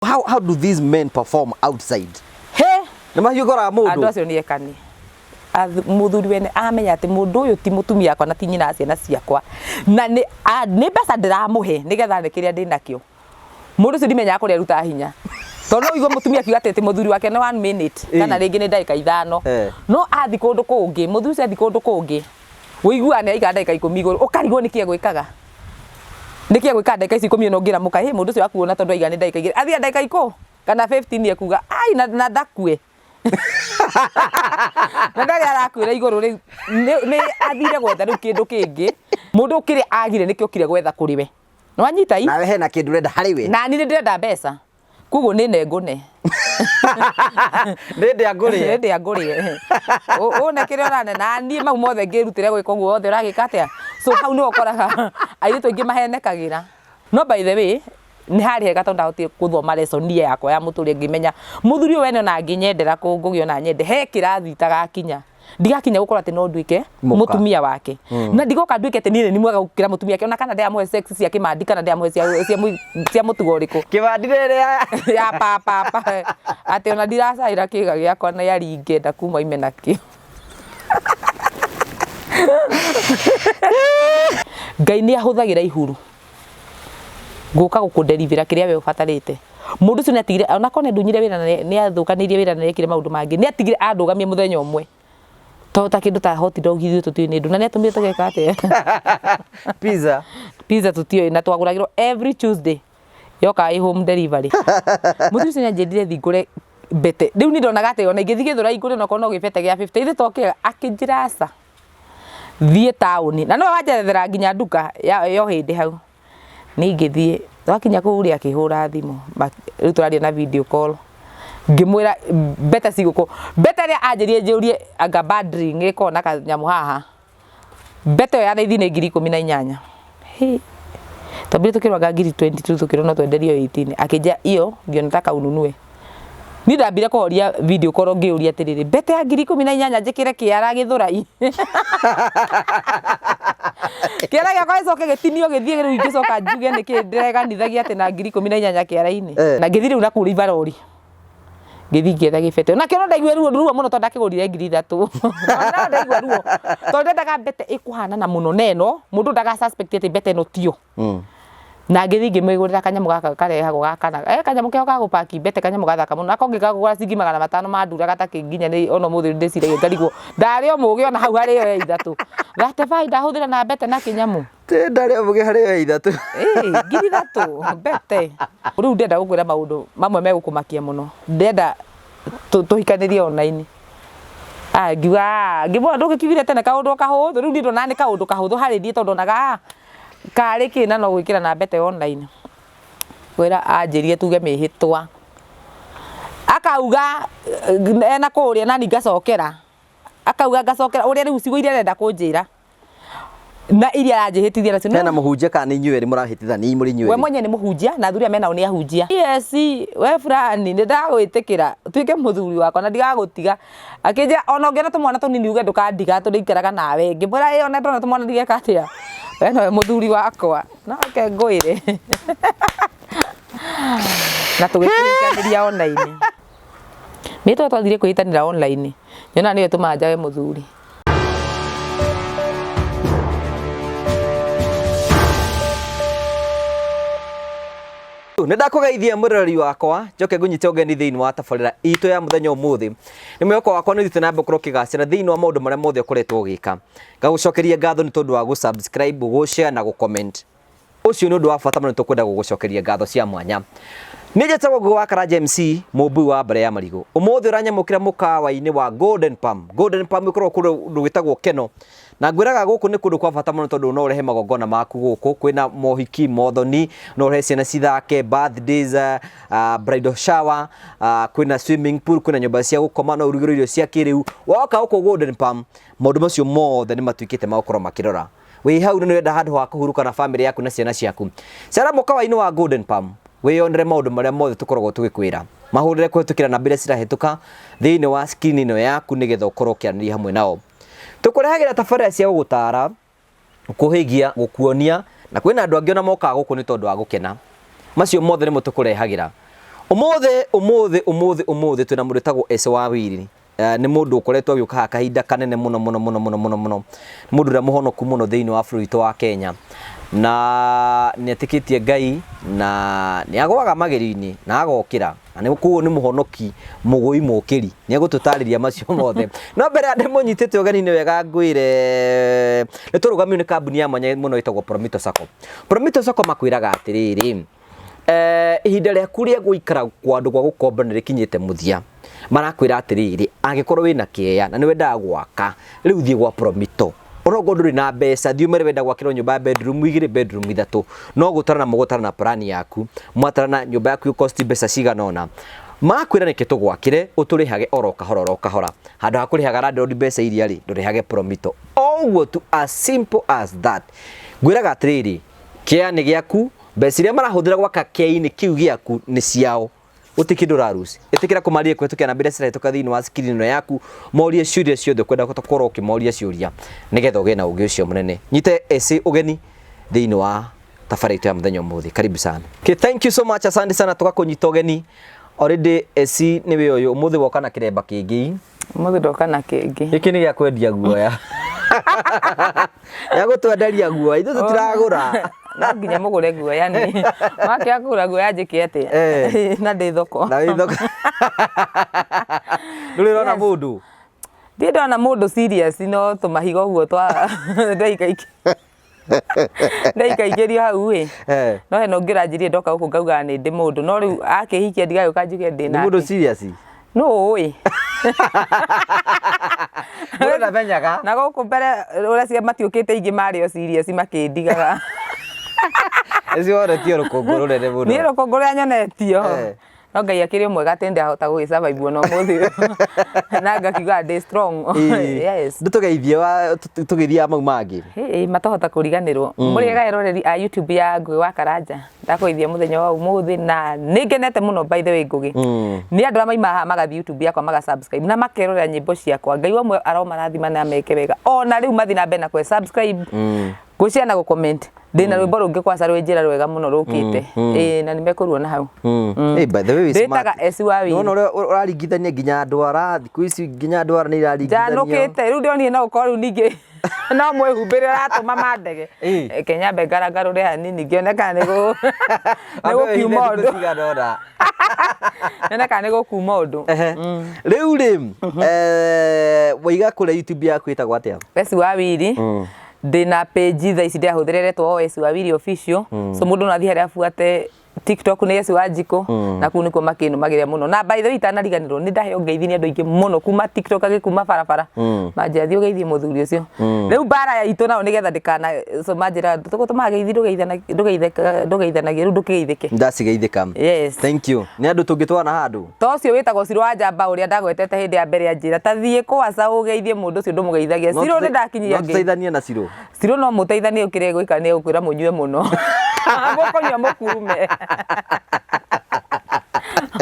How do these men perform outside? He! Nĩ mahiũgoraga Andũ mũndũ. acio nĩ ekani. Mũthuri wene amenya atĩ mũndũ ũyũ ti mũtumia wakwa na ti nyina wa ciana ciakwa na nĩ nĩ mbeca ndĩramũhe nĩgetha ane kĩrĩa ndĩnakĩo. Mũndũ ũcio ndimenyaga kũrĩa arutaga hinya. Tondũ no ũigue mũtumia akiuga atĩ mũthuri wake nĩ one minute kana rĩngĩ nĩ ndagĩka ithano. No athiĩ kũndũ kũngĩ, mũthuri ũcio athiĩ kũndũ kũngĩ, ũiguaga nĩ aikara ndagĩka ikũmi igũrũ, ũkarigwo nĩkĩ egwĩkaga. Nĩkĩ egwĩka ndagĩka ici ikũmi ona ũngĩra mũka, hĩ mũndũ ũcio wakuona tondũ aiga nĩ ndagĩka igĩrĩ, athiaga ndagĩka ikũ kana 15 ekuga ai na ndakue. Na ndarĩ arakuĩra igũrũ rĩu nĩ athire gwetha rĩu kĩndũ kĩngĩ. Mũndũ kĩrĩa agire nĩkĩo okire gwetha kũrĩ we. Nĩwanyita i? Nawe hena kĩndũ ũrenda harĩ we. Nani nĩ ndĩrenda mbeca. Koguo nĩ ne ngũne. Nĩ ndĩa ngũrĩe. Nĩ ndĩa ngũrĩe. Ũne kĩrĩa ũrane na niĩ mau mothe ngĩrutĩre gwĩka ũguo wothe ũragĩka atĩa? So hau nĩho ũkoraga airĩtu aingĩ mahenekagĩra. No by the way, nĩ harĩ hega tondũ ndahotire gũthoma lesson yakwa ya mũtũrĩre ngĩmenya mũthuri ũyũ wene ona angĩnyendera ngũgĩ ona nyende he kĩrathi itagakinya. Ndigakinya gũkorwo atĩ no nduĩke Mũka. mũtumia wake. Na ndigoka nduĩke atĩ niĩ nĩ mwega gũkĩra mũtumia wake ona kana ndĩramũhe sex cia kĩmandi kana ndĩramũhe cia mũtugo ũrĩkũ. Kĩmandi nĩ ĩrĩa ya pa pa pa atĩ ona ndiracaĩra kĩga gĩakwa na yari ingĩenda kuma oime nakĩo. Ngai nĩ ahũthagĩra ihuru gũka gũkũnderibĩra kĩrĩa we ũbatarĩte. Mũndũ ũcio nĩ atigire ona korwo nĩ andunyire wĩra na nĩ athũkanĩirie wĩra na nĩ ekire maũndũ mangĩ nĩ atigire andũgamia mũthenya ũmwe. To ta kĩndũ ta hot dog ithuĩ tũtiũĩ nĩ ndũ na nĩ atũmire tũgeka atĩa? Pizza. Pizza tũtiũĩ na twagũragĩrwo every Tuesday yokaga ĩ home delivery. Mũthuri ũcio nĩ anjĩrire thiĩ ngũre mbete. Rĩu niĩ ndonaga atĩ ona ingĩthiĩ Gĩthũrai ngũre onakorwo no gĩbete gĩa 50 ithe to kĩega akĩnjĩra aca. Thiĩ taũni na nĩwe wanjerethera nginya nduka ya ũhĩndĩ hau. Niĩ ngĩthiĩ, twakinya kũu rĩ akĩhũra thimũ, rĩu tũraria na video call, ngĩmwĩra mbete cigũkũ, mbete ĩrĩa anjĩrire njũrie anga bundling ĩkoragwo na kanyamũ haha, mbete ĩyo ya raithi nĩ 18,000. Hĩ! Twambire tũkĩrwo anga ngiri 22 tũkĩrwo no twenderio 18, akĩnjĩra iyo ndio nataka ununue. Niĩ ndambire kũhoria video call ngĩũria atĩrĩrĩ, mbete ya 18,000 njĩkĩre kĩara gĩthũrai? Kĩara gĩakwa gĩcoke gĩtinio gĩthiĩ rĩu ingĩcoka njuge nĩkĩ ndĩreganithagia atĩ na 18,000 kĩara-inĩ. Na ngĩthiĩ rĩu nakũu Rivaroli. Ngĩthiĩ ngĩetha gĩbete. Nakĩo no ndaiguire ruo ruo mũno tondũ ndakĩgũrire 3,000. No ndaigua ruo. Tondũ ndendaga mbete ĩkũhanana mũno na ĩno, mũndũ ndaga suspect atĩ mbete ĩno tiyo. Na ngĩthiĩ ngĩmĩgũrĩra kanyamũ gaka karehagwo ga kana, eh kanyamũ keho ga gũpaki mbete kanyamũ gathaka mũno. Nako ngĩkagũra ciringi 500 manduraga ta kĩ nginya ona ũmũthĩ ndĩciragia ngarigwo ndarĩ o mũgĩ ona hau harĩ ĩyo ya ithatũ. 35 ndahũthĩra na mbete na kĩnyamũ. Ndarĩ o mũgĩ harĩ ĩyo ya ithatũ. Ĩĩ 3,000 mbete. Rĩu ndĩrenda gũkwĩra maũndũ mamwe megũkũmakia mũno. Ndĩrenda tũhikanĩrie online. Ah ngiuga ah ngĩmwĩra ndũgĩkiugire tene kaũndũ o kahũthũ. Rĩu niĩ ndonaga nĩ kaũndũ kahũthũ harĩ niĩ tondũ ndonaga ah karĩ kĩ na no gwĩkĩra na mbete online. Ngwĩra anjĩrire tuge mĩhĩtwa. Akauga ena kũrĩa nani ngacokera. Akauga ngacokera ũrĩa rĩu ciugo iria arenda kũnjĩra na iria aranjĩhĩtithia nacio. Hena mũhunjia kana nĩ inyuĩ erĩ mũrahĩtithania mũrĩ inyuĩ We erĩ? mwenyewe nĩ mũhunjia na athuri aya menao nĩ ahunjia. Yes, we fulani nĩ ndagwĩtĩkĩra ũtuĩke mũthuri wakwa na ndigagũtiga. Akĩnjĩra ona ũngĩona tũmwana tũnini uge ndũkandiga tũrĩikaraga nawe. Ngĩmwĩra ĩ ona ndona tũmwana ndigeka atĩa? We nowe mũthuri wakwa. No reke ngwĩre. Na tũgĩkĩhikanĩria online. Mĩhĩtwa twathire kwĩhĩtanĩra online nyonaga nĩyo ĩtũmaga njage mũthuri. Nĩ ndakũgeithia mwĩroreri wakwa njoke ngũnyite ũgeni thĩinĩ wa tabarĩra itũ ya mũthenya ũmũthĩ. Nĩ mwĩhoko wakwa nĩ ũthiĩte na mbere gũkorwo ũkĩgacĩra thĩinĩ wa maũndũ marĩa mothe ũkoretwo ũgĩka. Ngagũcokeria ngatho nĩ tondũ wa gũ subscribe, gũ share na gũ comment. Ũcio nĩ ũndũ wa bata mũno tũkwenda gũgũcokeria ngatho cia mwanya. Niĩ njĩtagwo Ngũgĩ wa Karanja MC, mũmbui wa mbere ya marigũ. Ũmũthĩ ũranyamũkĩra mũkawa-inĩ wa Golden Palm. Golden Palm ĩkoragwo kũndũ gwĩtagwo Keno. Na ngwĩraga gũkũ nĩ kũndũ kwa bata mũno tondũ no ũrehe magongona maku gũkũ. Kwĩna mohiki, mothoni, no ũrehe ciana cithake, birthdays, bridal shower, kwĩna swimming pool, kwĩna nyũmba cia gũkoma, no ũrugĩrwo irio cia kĩrĩu. Woka gũkũ Golden Palm, maũndũ macio mothe nĩ matuĩkĩte ma gũkorwo makĩrora. Wĩ hau nĩ ũrenda handũ ha kũhurũka na famĩlĩ yaku na ciana ciaku. Cera mũkawa-inĩ wa Golden Palm wĩyonere maũndũ marĩa mothe tũkoragwo tũgĩkwĩra. Mahũrĩre kũhĩtũkĩra namba iria cirahĩtũka thĩinĩ wa screen ĩno yaku nĩgetha ũkorwo ũkĩaranĩria hamwe nao. Tũkũrehagĩra tabarĩra cia gũgũtara, gũkũhĩgia, gũkuonia na kwĩna andũ angĩ ona mokaga gũkũ nĩ tondũ wa gũkena. Macio mothe nĩmo tũkũrehagĩra. Umuthi umuthi umuthi umuthi twina mundu witagwo Ese wa Wiri. Nĩ mũndũ ũkoretwo agĩũka haha kahinda kanene mũno mũno mũno mũno mũno mũno. Nĩ mũndũ ũrĩa mũhonoku mũno thĩinĩ wa bũrũri witũ wa Kenya. Na nĩ etĩkĩtie Ngai na nĩ agũaga magerio-inĩ na agokĩra. Na nĩ koguo nĩ mũhonoki mũgũi mũkĩri. Nĩ egũtũtarĩria macio mothe. No mbere ya ndĩmũnyitĩte ũgeni nĩ wega ngwĩre nĩ tũrũgamio nĩ kambuni ya mwanya mũno ĩtagwo Promito Sacco. Promito Sacco makwĩraga atĩrĩrĩ, ihinda rĩaku rĩa gũikara kwandu gwa gũkomba nĩ rĩkinyĩte mũthia. Marakwĩra atĩrĩrĩ, angĩkorwo wĩna kĩeya na nĩ wendaga gwaka, rĩu thiĩ gwa Promito. Onokorwo ndũrĩ na mbeca, thiĩ ũmere wenda gwakĩrwo nyũmba ya bedroom igĩrĩ, bedroom ithatũ. No gũtarana mũgũtarana na plan yaku. Mwatarana nyũmba yaku ĩgũ cost mbeca cigana ũna. Makwĩra reke tũgwakĩre, ũtũrĩhage oro kahora oro kahora. Handũ ha kũrĩhaga landlord mbeca iria rĩ, ndũrĩhage Promito. O ũguo tu, as simple as that. Ngwĩraga atĩrĩrĩ, kĩeya nĩ gĩaku, mbeca iria marahũthĩra gwaka kĩeya-inĩ kĩu gĩaku nĩ ciao. Gũtirĩ kĩndũ ũraruci. Ĩtĩkĩra kũmaria kũhĩtũkĩra namba iria cirahĩtũka thĩinĩ wa screen ĩno yaku, morie ciũria ciothe ũkwenda gũkorwo ũkĩmoria ciũria nĩgetha ũgĩe na ũgĩ ũcio mũnene. Nyite Ese ũgeni thĩinĩ wa tabarĩra itũ ya mũthenya ũmũthĩ. Karibu sana. Okay, thank you so much, asante sana tũgakũnyita ũgeni. Already Esi nĩwe ũyũ, ũmũthĩ woka na kĩremba kĩngĩ. Ũmũthĩ ndoka na kĩngĩ. Gĩkĩ nĩ gĩa kwendia guoya. Gĩa gũtwenderia guoya, ithuĩ tũtiragũra. No nginya mũgũre guoya nĩ. Wakĩaga kũgũra guoya njĩke atĩa? Na ndĩ thoko. Na wĩ thoko. Ndũrĩ ũrona mũndũ? Ndirĩ ndona mũndũ serious no tũmahiga ũguo twa ndaikaiki. Ndaikaikĩrio hau ĩ. No hena ũngĩ ũranjĩrire ndoka gũkũ ngaugaga nĩ ndĩ mũndũ no rĩu akĩhikia ndigagĩũka njuge ndĩ nake. Nĩ mũndũ serious? Nũ ũĩ? Mũndũ ndamenyaga. Na gũkũ mbere ũrĩa cia matiũkĩte aingĩ marĩ o serious makĩndigaga. Ũcio wonetio rũkũngũ rũnene mũno. Niĩ rũkũngũ rũrĩa nyonetio. No Ngai akĩrĩ mwega atĩ ndahota gũgĩ survive ona ũmũthĩ ũyũ. Na ngakiuga ndĩ strong. Yes. Ndũtũgeithie tũgĩthiaga mau mangĩ. Ĩĩ matahota kũriganĩrwo. Mũrĩega eroreri a YouTube ya Ngũgĩ wa Karanja. Ndakũgeithia mũthenya wa ũmũthĩ na nĩ ngenete mũno by the way Ngũgĩ. Nĩ andũ arĩa maima haha magathiĩ YouTube yakwa maga subscribe na makerorera nyĩmbo ciakwa. Ngai wa muoyo aromarathima na ameke wega. Ona rĩu mathiĩ na mbere na kũ subscribe, gũ share na gũ comment. Ndĩna rwĩmbo rũngĩ kwaca rwĩ njĩra rwega mũno rũkĩte. Ĩĩ na nĩ mekũruona hau. Hey, by the way, wĩ smart. Ndĩtaga Esi wa Wiri. Nĩwona ũrĩa ũraringithania nginya ndwara, thikũ ici nginya ndwara nĩ iraringithanio. Njanũkĩte rĩu ndĩronire no ũkorwo rĩu ningĩ no mwĩhumbĩre ũratũma mandege. Reke nyambe ngarangarũre hanini ngĩone kana nĩ gũkiuma ũndũ. Nyone kana nĩ gũkuuma ũndũ. Rĩu rĩ, waiga kũrĩa YouTube yaku ĩtagwo atĩa? Esi wa Wiri. Ndĩna page thaa ici ndĩrahũthĩra ĩretwo o Esi wa Wiri official. So mũndũ no athiĩ harĩa abuate TikTok nĩ Esi wa Njikũ na kũu nĩkuo makĩnũmagĩrĩra mũno. Na by the way itanariganĩrwo nĩ ndaheo ngeithi nĩ andũ aingĩ mũno kuma TikTok agĩkuma barabara. Manjĩra thiĩ ũgeithie mũthuri ũcio. Rĩu mbara ya itũ nao nĩgetha ndĩkana so manjĩra tũgũtũmaga ngeithi ndũgeithanagie rĩu ndũkĩgeithĩke. Ndacigeithĩka. Yes. Thank you. Nĩ andũ tũngĩtwarana handũ? Ta ũcio wĩtagwo Cirũ wa Njamba ũrĩa ndagwetete hĩndĩ ya mbere anjĩra ta thiĩ kwaca ũgeithie mũndũ ũcio ndũmũgeithagia. Cirũ nĩ ndakinyia No tũteithanie na Cirũ. Cirũ no mũteithanie kĩrĩa egwĩka nĩ egũkwĩra mũnyue mũno. Mũkũnyua mũkurume.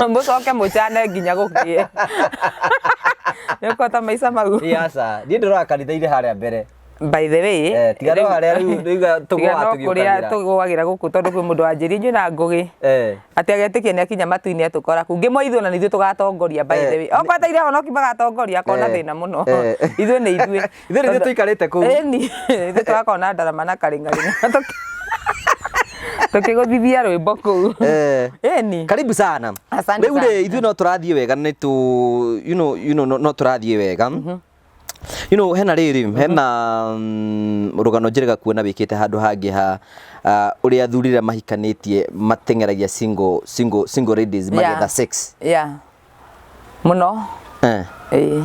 Mũcoke mũcane nginya gũkĩe. Nĩ ũkũhota maica mau? Ĩ aca, niĩ ndĩroraga kanitha irĩ harĩa mbere. By the way, Tiga no harĩa rĩu rĩu tũgũaga tiga no kũrĩa tũgũagĩra gũkũ tondũ kwĩ mũndũ wanjĩria inyuĩ na Ngũgĩ. Atĩ agetĩkia nĩ akinya matu-inĩ atũkora kũu. Ngĩmwa ithuĩ ona nĩ ithuĩ tũgatongoria by the way. Okorwo ataire ahonoki magatongoria akona thĩna mũno. Ithuĩ nĩ ithuĩ. Ithuĩ nĩ ithuĩ tũikarĩte kũu. Ĩni, ithuĩ tũgakorwo na ndarama na karĩng'arĩng'a tũkĩgũthithia rwĩmbo kũu. Ĩni. Karibu sana. Asante Rĩu rĩ, ithuĩ no tũrathiĩ wega nĩ tũ you know no tũrathiĩ wega. Hena rĩrĩ, hena rũgano njĩrĩga kuona wĩkĩte handũ hangĩ ha ũrĩa athuri arĩa mahikanĩtie mateng'eragia single single single ladies magetha sex. Yeah. Mũno. Ĩĩ.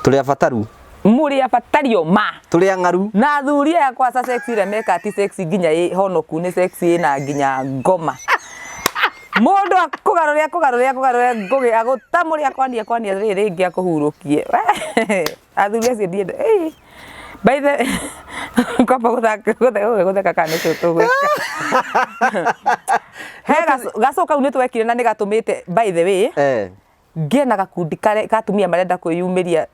Tũrĩ abataru. Mũrĩ abatario ma. Tũrĩ ang'aru. Na athuri aya kwaca sex ĩrĩa mekaga ti sex nginya ĩ honoku nĩ sex ĩna nginya ngoma. Mũndũ akũgarũre akũgarũre akũgarũre ngũgĩ agũtamũre akwanie akwanie rĩrĩ rĩngĩ akũhurũkie. Athuri acio ndienda. By the kwamba gũthaka gũtheka kana nĩkĩo tũgwĩka. He gacũ kau nĩ twekire na nĩ gatũmĩte by the way ngĩe na gakundi ka atumia marenda kwĩyumĩria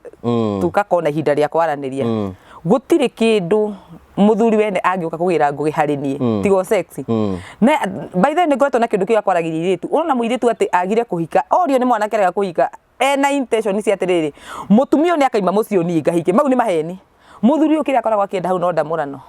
tũgakorwo na ihinda rĩa kwaranĩria. Gũtirĩ kĩndũ mũthuri wene angĩũka kũgĩra ngũgĩ harĩ niĩ tiga o sex. Na by the way, nĩ ngoretwo na kĩndũ kĩu gĩa kwaragĩria airĩtu. Ũrona mũirĩtu atĩ agire kũhika, orio nĩ mwanake arega kũhika, ena intention cia atĩrĩrĩ, mũtumia ũyũ nĩ akaima mũciĩ niĩ ngahike. Mau nĩ maheni. Mũthuri ũyũ kĩrĩa akoragwo akĩenda hau no ndamũrano.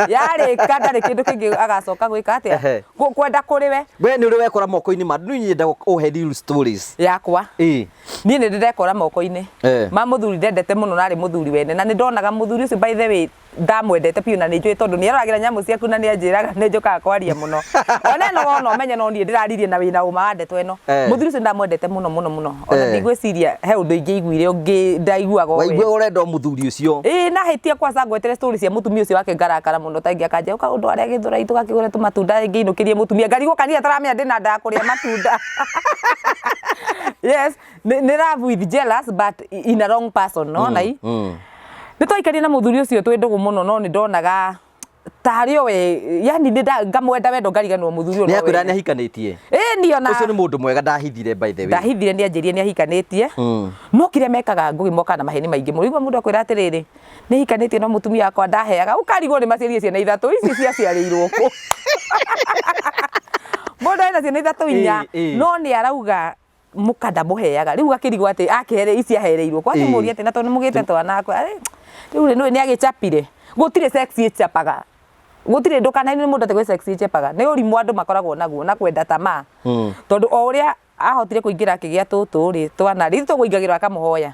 Yarĩka ndarĩ kĩndũ kĩngĩ agacoka gwĩka atĩa? Kwenda kũrĩ we. We nĩ ũrĩ wekora moko-inĩ ma andũ? Niĩ nyenda ũhe real stories. Yakwa? Niĩ nĩ ndĩrekora moko-inĩ ma mũthuri ndendete mũno, na arĩ mũthuri wene, na nĩ ndonaga mũthuri ũcio, by the way, ndamwendete biũ, na nĩ njũĩ tondũ nĩ aroragĩra nyamũ ciaku na nĩ anjĩraga nĩ njũkaga kwaria mũno. Ona ĩno wona ũmenye no niĩ ndĩraririe na wĩna ũma wa ndeto ĩno. Mũthuri ũcio ndamwendete mũno mũno mũno, ona ndigwĩciria he ũndũ ingĩaiguire ũngĩ ndaiguaga o Waigua wega. ũrenda o mũthuri ũcio. Ĩĩ, na hĩtia kwanza ngwetere story cia mũtumia ũcio wake ngarakara mũno, ta ingĩ akanjia ũka ũndũ arĩa Gĩthũrai tũgakĩgũre tũmatunda ngĩinũkĩrie mũtumia, ngarigwo kanitha taramenya ndĩna nda ya kũrĩa matunda. Yes, nĩ love with jealous, but in a wrong person, no na i nĩ twaikarire na mũthuri ũcio twĩ ndũgũ mũno, no nĩ ndonaga tarĩ o we, yani nĩ ngamwenda wendo ngariganĩrwo mũthuri ũyũ Nĩ no akwĩra wene. nĩ ahikanĩtie? Ĩĩ, niĩ ona Ũcio nĩ mũndũ mwega ndahithire, by the way. Ndahithire, nĩ anjĩrire nĩ ahikanĩtie. No kĩrĩa mekaga, Ngũgĩ, mokaga na maheni maingĩ mũno. Igua mũndũ akwĩra atĩrĩrĩ, nĩ hikanĩtie no mũtumia wakwa ndaheaga, ũkarigwo nĩ maciarire ciana ithatũ ici ciaciarĩirwo kũ? Mũndũ ena ciana ithatũ, inya, no nĩ arauga mũka ndamũheaga. Rĩu akĩrigwo atĩ akĩhere ici ahereirwo kwa. Akĩmũria atĩ na tondũ nĩmũgĩte twana akwa, rĩu rĩ nĩũĩ nĩ agĩchapire. Gũtirĩ sex ĩchapaga, gũtirĩ, ndũkanainĩ mũndũ atĩ gwĩ sex ĩchapaga, nĩ ũrimũ andũ makoragwo naguo na kwenda tamaa. Tondũ o ũrĩa ahotire kũingĩra akĩgĩa tũtũ rĩ, twana rĩ, tũgũingagĩrwo akamũhoya.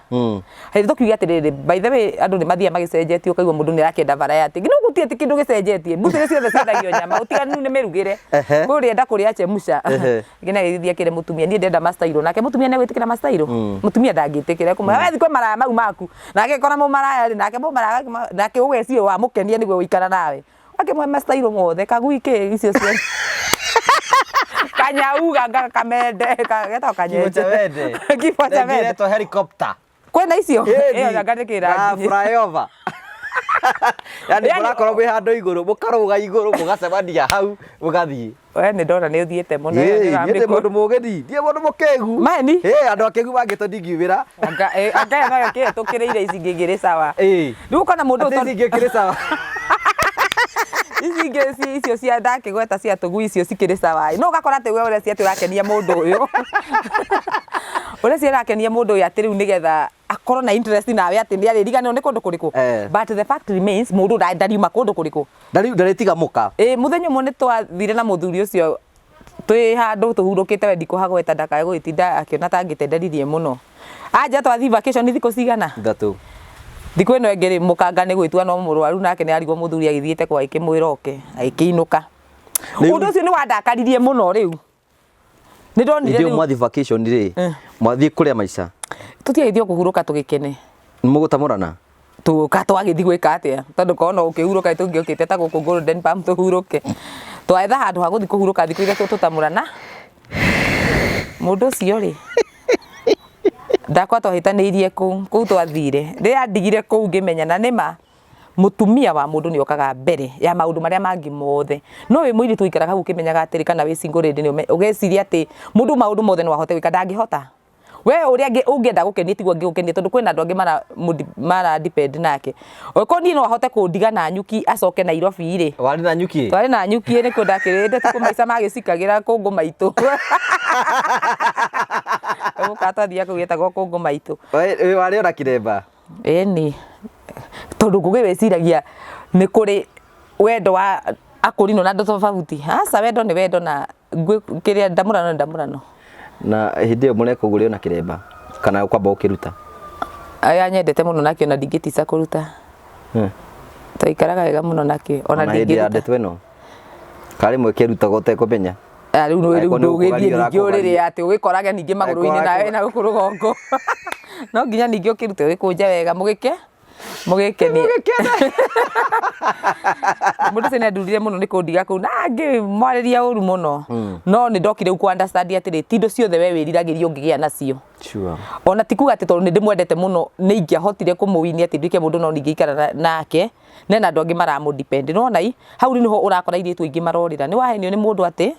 Hĩndĩ tũkiuga atĩrĩrĩ, by the way, andũ nĩ mathiaga magĩcenjetie, ũkaigua mũndũ nĩ arakĩenda variety. No gũtirĩ atĩ kĩndũ gĩcenjetie, mbucĩrĩ ciothe ciendagio nyama, ũtiganu nĩ mĩrugĩre. Kwĩ ũrĩa enda kũrĩa chemsha. Ngina agĩthiĩ akĩre mũtumia, niĩ ndĩrenda mastairo, nake mũtumia nĩ egwĩtĩkĩra mastairo? Mũtumia ndangĩtĩkĩra, ekũmwĩra we thiĩ kwĩ maraya mau maku. Nake kora mũmaraya rĩ, nake mũmaraya nake ũgeciria wamũkenia nĩguo gũikara nawe, akĩmũhe mastairo mothe, kagui kĩ icio ciothe, kanyau ganga kamende getagwo kanyenje. Kifo cha mende. Kifo cha mende. Ĩretwo helicopter. Kwĩna icio. Ĩni. Ĩyo anga nĩ Na kĩrangi. Flyover, yani Yani- mũrakorwo mwĩ handũ igũrũ, mũkarũga igũrũ, mũgacemania hau, mũgathiĩ. We nĩ ndona nĩ ũthiĩte mũno. Ĩĩ, ĩyo niĩ ndĩ mũndũ mũgeni, ndiĩ mũndũ mũkĩgu. Maheni? Ĩĩ, andũ akĩgu mangĩtwo ndingiumĩra. Anga anga ĩyo noyo kĩhetũkĩrĩire, ici ingĩ igĩrĩ sawa. Rĩu ũkona mũndũ Atĩ ici ingĩ kĩrĩ sawa. Ici ingĩ icio cia ndakĩgweta cia tũgui, icio cikĩrĩ sawa. No ũgakora atĩ we ũrecia atĩ ũrakenia mũndũ ũyũ, ũrecia ũrakenia mũndũ ũyũ, atĩ rĩu nĩgetha akorwo na interest nawe, atĩ nĩ arĩriganĩrwo nĩ kũndũ kũrĩkũ. But the fact remains, mũndũ ndariuma kũndũ kũrĩkũ. Ndarĩtiga mũka. Ĩ, mũthenya ũmwe nĩ twathire na mũthuri ũcio twĩ handũ tũhurũkĩte, we ndikũhagweta ndakae gũgĩtinda akĩona ta ngĩtenderirie mũno. Anja twathiĩ vacation thikũ cigana? 3. Thikũ ĩno ĩngĩ rĩ, mũkanga nĩ gwĩtua no mũrwaru, nake nĩ arigwo mũthuri agĩthiĩte kwa agĩkĩmwĩra oke, agĩkĩinũka. Ũndũ ũcio nĩ wandakaririe mũno. Rĩu nĩ ndonire Hĩndĩ ĩyo rĩu mwathiĩ vacation rĩ, mwathiĩ kũrĩa maica? Tũtiagĩthiĩ o kũhurũka tũgĩkene. Mũgũtamũrana? Tũka twagĩthiĩ gwĩka atĩa? Tondũ korwo no ũkĩhurũka, tũngĩokĩte ta gũkũ Golden Palm tũhurũke. Twetha handũ ha gũthiĩ kũhurũka thikũ 3 tũtamũrana. Mũndũ ũcio rĩ, ndakwa twahĩtanĩirie kũu twathire. Rĩrĩa andigire kũu ngĩmenya na nĩma mũtumia wa mũndũ nĩ okaga mbere ya maũndũ marĩa mangĩ mothe. No wĩ mũirĩtu ũikaraga hau ũkĩmenyaga atĩrĩ, kana wĩ single lady, nĩ ũgeciria atĩ mũndũ maũndũ mothe no ahote gwĩka, ndangĩhota. We ũrĩa ũngĩenda gũkenia tiguo angĩgũkenia, tondũ kwĩna andũ angĩ mara depend nake. Okorwo niĩ no ahote kũndiga na nyuki acoke Nairobi rĩ. Warĩ na nyuki? Twarĩ na nyuki, nĩkuo ndakĩrĩte tukũ maica magĩcikagĩra kũngũ maitũ. Gũka twathiaga kũu getagwo kũngũ maitũ. Warĩ ona kĩremba? Ĩni, tondũ Ngũgĩ wĩciragia nĩ kũrĩ wendo wa akũrinũ na andũ tofauti. Aca, wendo nĩ wendo, na kĩrĩa ndamũrano nĩ ndamũrano. Na hĩndĩ ĩyo mũreka ũguo ũrĩ ona kĩremba kana ũkwamba ũkĩruta? Aya nyendete mũno nakĩo na ndingĩtica kũruta. Twaikaraga wega mũno nakĩo ona Ona hĩndĩ ya ndingĩruta. ndeto ĩno karĩ rĩmwe kĩrutagwo ũtekũmenya? Ah, rĩu rĩu Angĩkorwo nĩ ndũgĩthiĩ gũkũgaria ningĩ ũrĩrĩ ũrakũgaria. atĩ ũgĩkorage ningĩ magũrũ-inĩ Angĩkorwo nawe na gũkũ rũgongo, no nginya ningĩ ũkĩrute ũgĩkũnje wega mũgĩke mũgĩkenie. Mũndũ ũcio nĩ andurire mũno nĩ kũndiga kũu na ngĩmwarĩria ũru mũno, no nĩ ndokire rĩu kũ understand atĩrĩ, ti indo ciothe we wĩriragĩria ũngĩgĩa nacio. Ona ti kuga atĩ tondũ nĩ ndĩmwendete mũno nĩ ingĩahotire kũmũwinia atĩ nduĩke mũndũ no ningĩikara nake, nena andũ angĩ maramũ depend. Nĩwona i hau rĩu nĩho ũrakora airĩtu aingĩ marorĩra, nĩ wahenio nĩ mũndũ atĩ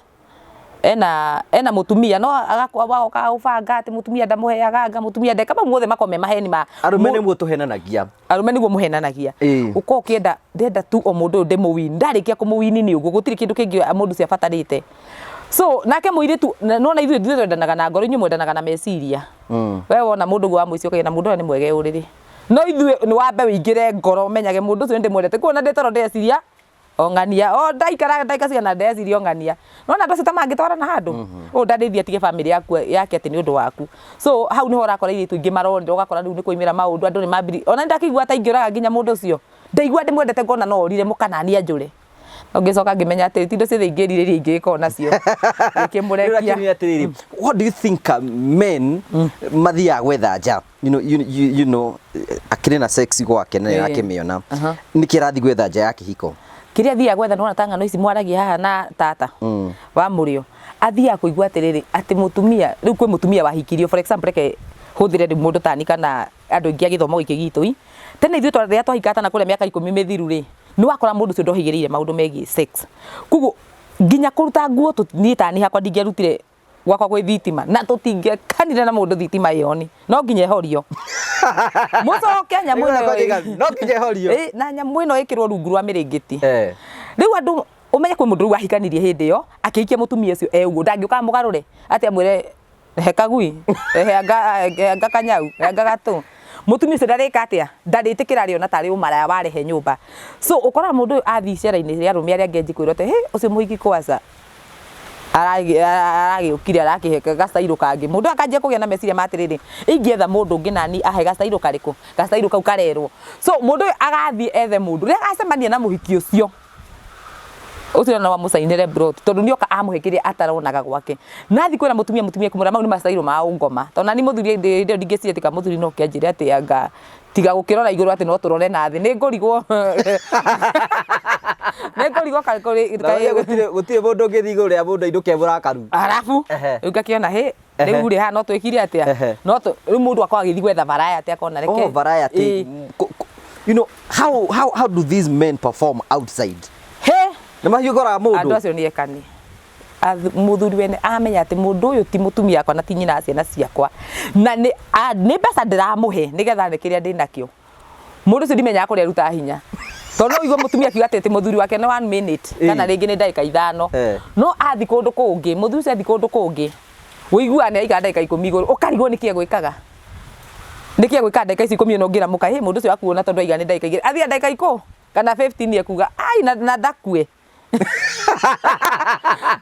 Ena mutumia no agakorwo gũbanga atĩ mutumia ndamũheaga anga mutumia ndeka mau mothe makome maheni ma Arũme nĩguo tũhenanagia. Arũme nĩguo mũhenanagia. Ũkorwo ũkĩenda ndĩrenda tu o mũndũ ũyũ ndĩmũwini, ndarĩkia kũmũwini nĩ ũguo gũtirĩ kĩndũ kĩngĩ mũndũ ũcio abatarĩte. So nake mũirĩtu nĩwona ithuĩ ithuĩ twendanaga na ngoro, inyuĩ mwendanaga na meciria. We wona mũndũ ũguo wamũici ũkauga na mũndũ ũyũ nĩ mwega e ũrĩrĩ. No ithuĩ nĩ wambe ũingĩre ngoro ũmenyage mũndũ ũcio nĩ ndĩmwendete. Koguo ona ndĩ toro ndĩreciria o ng'ania, o ndaikara ndagĩka cigana ndĩreciria o ng'ania. Nĩwona andũ acio ta mangĩtwarana handũ? Ũyũ ndangĩthiĩ atige bamĩrĩ yaku yake atĩ nĩ ũndũ waku. So hau nĩho ũrakora airĩtu aingĩ marorĩra ũgakora rĩu nĩ kwaumĩra maũndũ andũ nĩ mambirie, ona niĩ ndakĩigua ta ingĩũraga nginya mũndũ ũcio. Ndaigua ndĩmwendete ngona no orire mũka naniĩ anjũre. No ngĩcoka ngĩmenya atĩ ti indo ciothe ingĩrirĩria ingĩgĩkorwo nacio. Ngĩkĩmũrekia. Lakini atĩrĩrĩ, what do you think men mathiaga gwetha nja? You know, akĩrĩ na sex gwake na nĩarakĩmĩona. Nĩkĩ arathiĩ gwetha nja ya kĩhiko? Kĩrĩa athiaga gwetha nĩwona ta ng'ano ici mwaragia haha na tata wa mũrĩo, athiaga kũigua atĩrĩrĩ, atĩ mũtumia, rĩu kwĩ mũtumia wahikirio, for example reke hũthĩre rĩu mũndũ tani kana andũ aingĩ a gĩthomo gĩkĩ gitũ ĩ, tene ithuĩ rĩrĩa twahikaga ta nakũrĩa mĩaka 10 mĩthiru rĩ, nĩ wakora mũndũ ũcio ndohĩgĩrĩire maũndũ megiĩ sex. Koguo nginya kũruta nguo niĩ tani hakwa ndingĩarutire gwakwa gwĩ thitima na tũtingĩekanire na mũndũ thitima ĩyo ni no nginya ĩhorio mũcoke nyamũ ĩno No nginya ĩhorio. Ĩ, na nyamũ ĩno ĩkĩrwo rungu rwa mĩrĩngĩti. Rĩu andũ ũmenye kwĩ mũndũ rĩu wahikanirie hĩndĩ ĩyo akĩhikia mũtumia ũcio e ũguo, ndangĩũka amũgarũre atĩ amwĩre he kagui, he anga kanyau, he anga gatũ. Mũtumia ũcio ndarĩka atĩa, ndarĩtĩkĩra arĩona tarĩ ũmaraya warehe nyũmba. So ũkoraga mũndũ ũyũ athiĩ icera-inĩ rĩa arũme arĩa angĩ anjie kwĩrwo atĩ hĩ ũcio mũhiki kwanza aragĩũkire arakĩhe gacairũ kangĩ. Mũndũ ũyũ akanjia kũgĩa na meciria ma atĩrĩrĩ, ingĩetha mũndũ ũngĩ nani ahe gacairũ karĩkũ, gacairũ kau karerwo. So mũndũ ũyũ agathiĩ ethe mũndũ, rĩrĩa agacemania na mũhiki ũcio, ũcio no amũcainĩre plot tondũ nĩoka amũhe kĩrĩa ataronaga gwake. Na athiĩ kwĩra mũtumia, mũtumia ekũmwĩra mau nĩ macairũ ma ũngoma. Tondũ nani mũthuri hĩndĩ ĩyo ndingĩciria atĩ kana mũthuri no oke anjĩre atĩ anga tiga gũkĩrora igũrũ atĩ no tũrore na thĩ. Nĩ ngũrigwo nĩ ngũrigwo gũtirĩ mũndũ ũngĩthiĩ igũrũ rĩa mũndũ ainũke mũrakaru. Arabu rĩu ngakĩona hĩ rĩu rĩ haha no twĩkire atĩa, no rĩu mũndũ akoragwo agĩthiĩ gwetha variety akona reke. Oh, variety. You know how do these men perform outside? He nĩ mahiũkoraga mũndũ. Andũ acio nĩ ekani. Mũthuri wene amenya atĩ mũndũ ũyũ ti mũtumia wakwa na ti nyina wa ciana ciakwa na nĩ mbeca ndĩramũhe nĩgetha ane kĩrĩa ndĩnakĩo. Mũndũ ũcio ndimenyaga kũrĩa arutaga hinya. Tondũ no ũigue mũtumia akiuga atĩ mũthuri wake nĩ one minute kana rĩngĩ nĩ ndagĩka 5. No athiĩ kũndũ kũngĩ, mũthuri ũcio athiĩ kũndũ kũngĩ, ũiguaga nĩ aikara ndagĩka 10 igũrũ, ũkarigwo nĩkĩ egwĩkaga. Nĩkĩ egwĩkaga ndagĩka ici 10 ona ũngĩra mũka, hĩ mũndũ ũcio wakuona tondũ aiga nĩ ndagĩka 2. Athiaga ndagĩka ikũ kana 15 ekuga, ai na ndakue.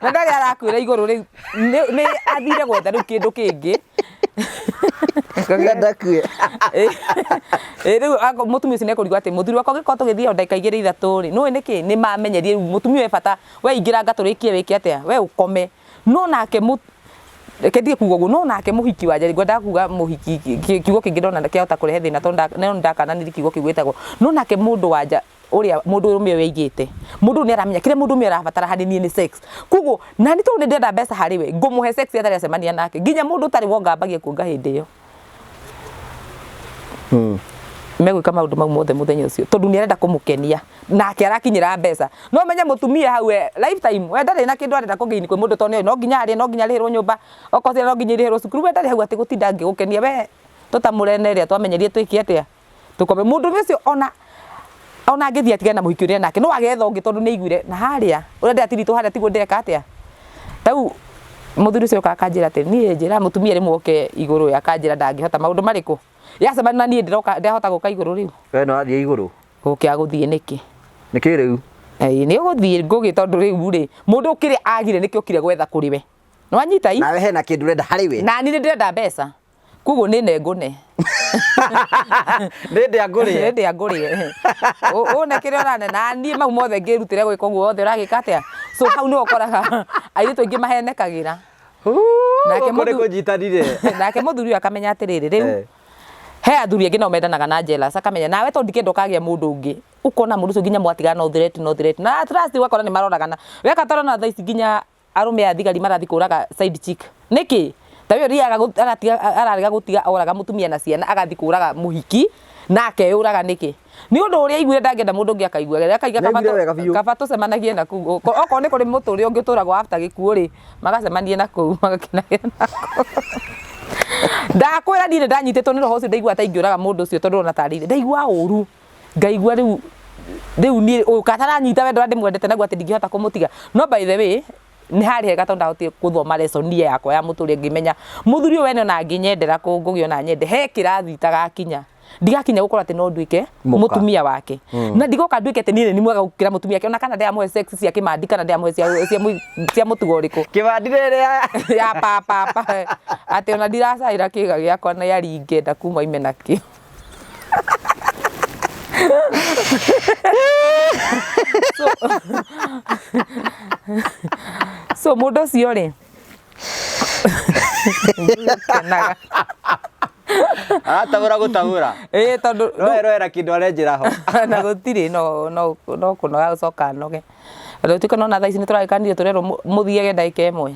Na ndarĩ arakuĩra igũrũ rĩu nĩ athire gwetha rĩu kĩndũ kĩngĩ. Ndakue. Ĩ rĩu mũtumia ũcio nĩekũrigwo atĩ mũthuri wakwa angĩkorwo tũgĩthiĩ o ndagĩka 2 3 rĩ, nĩũĩ nĩkĩ? Nĩ mamenyerie rĩu mũtumia we bata we ingĩranga tũrĩkie wĩke atĩa? We ũkome. No nake reke ndige kuga ũguo, no nake mũhiki wa nja, ngwendaga kuga mũhiki, kiugo kĩngĩ ndona kĩahota kũrehe thĩna tondũ no nĩndakananirie kiugo kĩu gĩtagwo, no nake mũndũ wa nja ũrĩa mũndũ ũrũme ũyũ aigĩte, mũndũ ũyũ nĩ aramenya kĩrĩa mũndũ ũrũme arabatara harĩ niĩ nĩ sex. Koguo nani tondũ nĩ ndĩrenda mbeca harĩ we, ngũmũhe sex atarĩ acemania nake. Nginya mũndũ ũtarĩ wonga ambagia kuonga hĩndĩ ĩyo. Megwĩka maũndũ mau mothe mũthenya ũcio tondũ nĩ arenda kũmũkenia nake arakinyĩra mbeca. No ũmenye mũtumia hau we lifetime we ndarĩ na kĩndũ arenda kũ gain kwĩ mũndũ tondũ nĩoĩ no nginya arĩe, no nginya arĩhĩrwo nyũmba, okorwo ciana no nginya irĩhĩrwo cukuru, we ndarĩ hau atĩ gũtinda ngĩgũkenia we tũtamũrene ĩrĩa twamenyerie twĩke atĩa? Tũkome. Mũndũrũme ũcio ona ona angĩthiĩ atigane na mũhiki ũrĩa nake no agetha ũngĩ tondũ nĩ aiguire na harĩa ũrĩa ndĩratiritwo harĩa tiguo ndĩreka atĩa. Rĩu mũthuri ũcio okaga akanjĩra atĩ niĩ njĩraga mũtumia rĩmwe oke igũrũ akanjĩra ndangĩhota maũndũ marĩkũ? Yacemania na niĩ ndĩroka ndĩrahota gũka igũrũ rĩu. We nĩ wathiĩ igũrũ? Gũkĩaga gũthiĩ nĩkĩ? Nĩkĩ rĩu? Ĩĩ nĩ ũgũthiĩ ngũgĩ tondũ rĩu rĩ mũndũ ũkĩrĩ agire nĩkĩo okire gwetha kũrĩ we. Nĩ wanyita i? Nawe hena kĩndũ ũrenda harĩ we? Nani nĩ ndĩrenda mbeca. Koguo nĩ ne ngũne. Nĩ ndĩa ngũrĩe. Nĩ ndĩa ngũrĩe. Ũne kĩrĩa ũrane na niĩ mau mothe ngĩrutĩre gwĩka ũguo wothe ũragĩka atĩa? So hau nĩho ũkoraga airĩtu aingĩ mahenekagĩra. Nake kũnyitanire. Nake mũthuri ũyũ akamenya atĩrĩrĩ rĩu he athuri angĩ nao mendanaga na jealous, akamenya nawe tondũ ndikenda ũkagĩa mũndũ ũngĩ, ũkona mũndũ ũcio nginya mwatigana no threat no threat na trust ũgakora nĩ maroragana. Weka tarona thaa ici nginya arũme a thigari marathiĩ kũraga side chick. Nĩkĩ? Ta we ũthiaga aratiga ararega gũtiga oraga mũtumia na ciana, agathiĩ kũraga mũhiki na akeyũraga nĩkĩ? Nĩ ũndũ ũrĩa aiguire ndangĩenda mũndũ ũngĩ akaigua. Akaiga kaba Nĩaiguire wega biũ. Kaba tũcemanagie na kũu. Okorwo nĩ kũrĩ mũtũrĩre ũngĩ ũtũragwo after gĩkuũ rĩ, magacemanie na kũu magakenagĩra na kũu. Ndakwĩra niĩ nĩ ndanyitĩtwo nĩ roho ũcio, ndaigua ta ingĩũraga mũndũ ũcio tondũ ona tarĩire ndaigua ũru, ngaigua rĩu rĩu niĩ ũyũ kataranyita wendo ũrĩa ndĩmwendete naguo atĩ ndingĩhota kũmũtiga. No by the way, nĩ harĩ hega tondũ ndahotire gũthoma lesson yakwa ya mũtũrĩre, ngĩmenya mũthuri ũyũ wene ona angĩnyendera kũ ngũgĩ ona nyende, he kĩrathi itagakinya, ndigakinya gũkorwo atĩ no nduĩke Mũka. Mũtumia wake, na ndigoka nduĩke atĩ niĩ nĩ mwega gũkĩra mũtumia wake, ona kana ndĩramũhe sex cia kĩmandi kana ndĩramũhe cia mũtugo ũrĩkũ. Kĩbandi rĩrĩa ya papa atĩ ona ndiracaĩra kĩga gĩakwa na yaringenda kuma ime nakĩo. So mũndũ ũcio rĩ kenaga. Aratabũra gũtabũra. Ĩĩ, tondũ Roe roera kĩndũ arenjera ho. Na gũtirĩ, no kũnoga gũcoka noge. Rĩu tuĩke nona thaa ici nĩ tũragĩkanire tũrerwo mũthiage ndagĩka 1.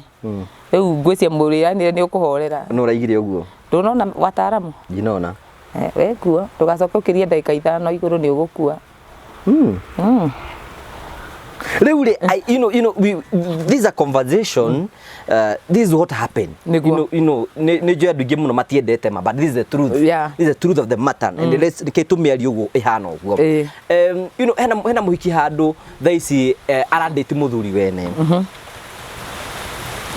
Rĩu ngwĩciria mũrĩanĩre nĩ ũkũhorera. Nũ ũraigire ũguo? Ndũnona wataaramu? Ndinona. Eh, wekuo ndũgacoke ũkĩrie ndagĩka 5 igũrũ, nĩ ũgũkua. Rĩu rĩ, you know, this is a conversation, this is what happened. Nĩguo. Nĩ njũĩ andũ aingĩ mũno matiendete ma, but this is the truth. This is the truth of the matter and let's reke tũmĩarie ũguo ĩhana ũguo. Hena mũhiki handũ thaa ici arandĩti mũthuri wene.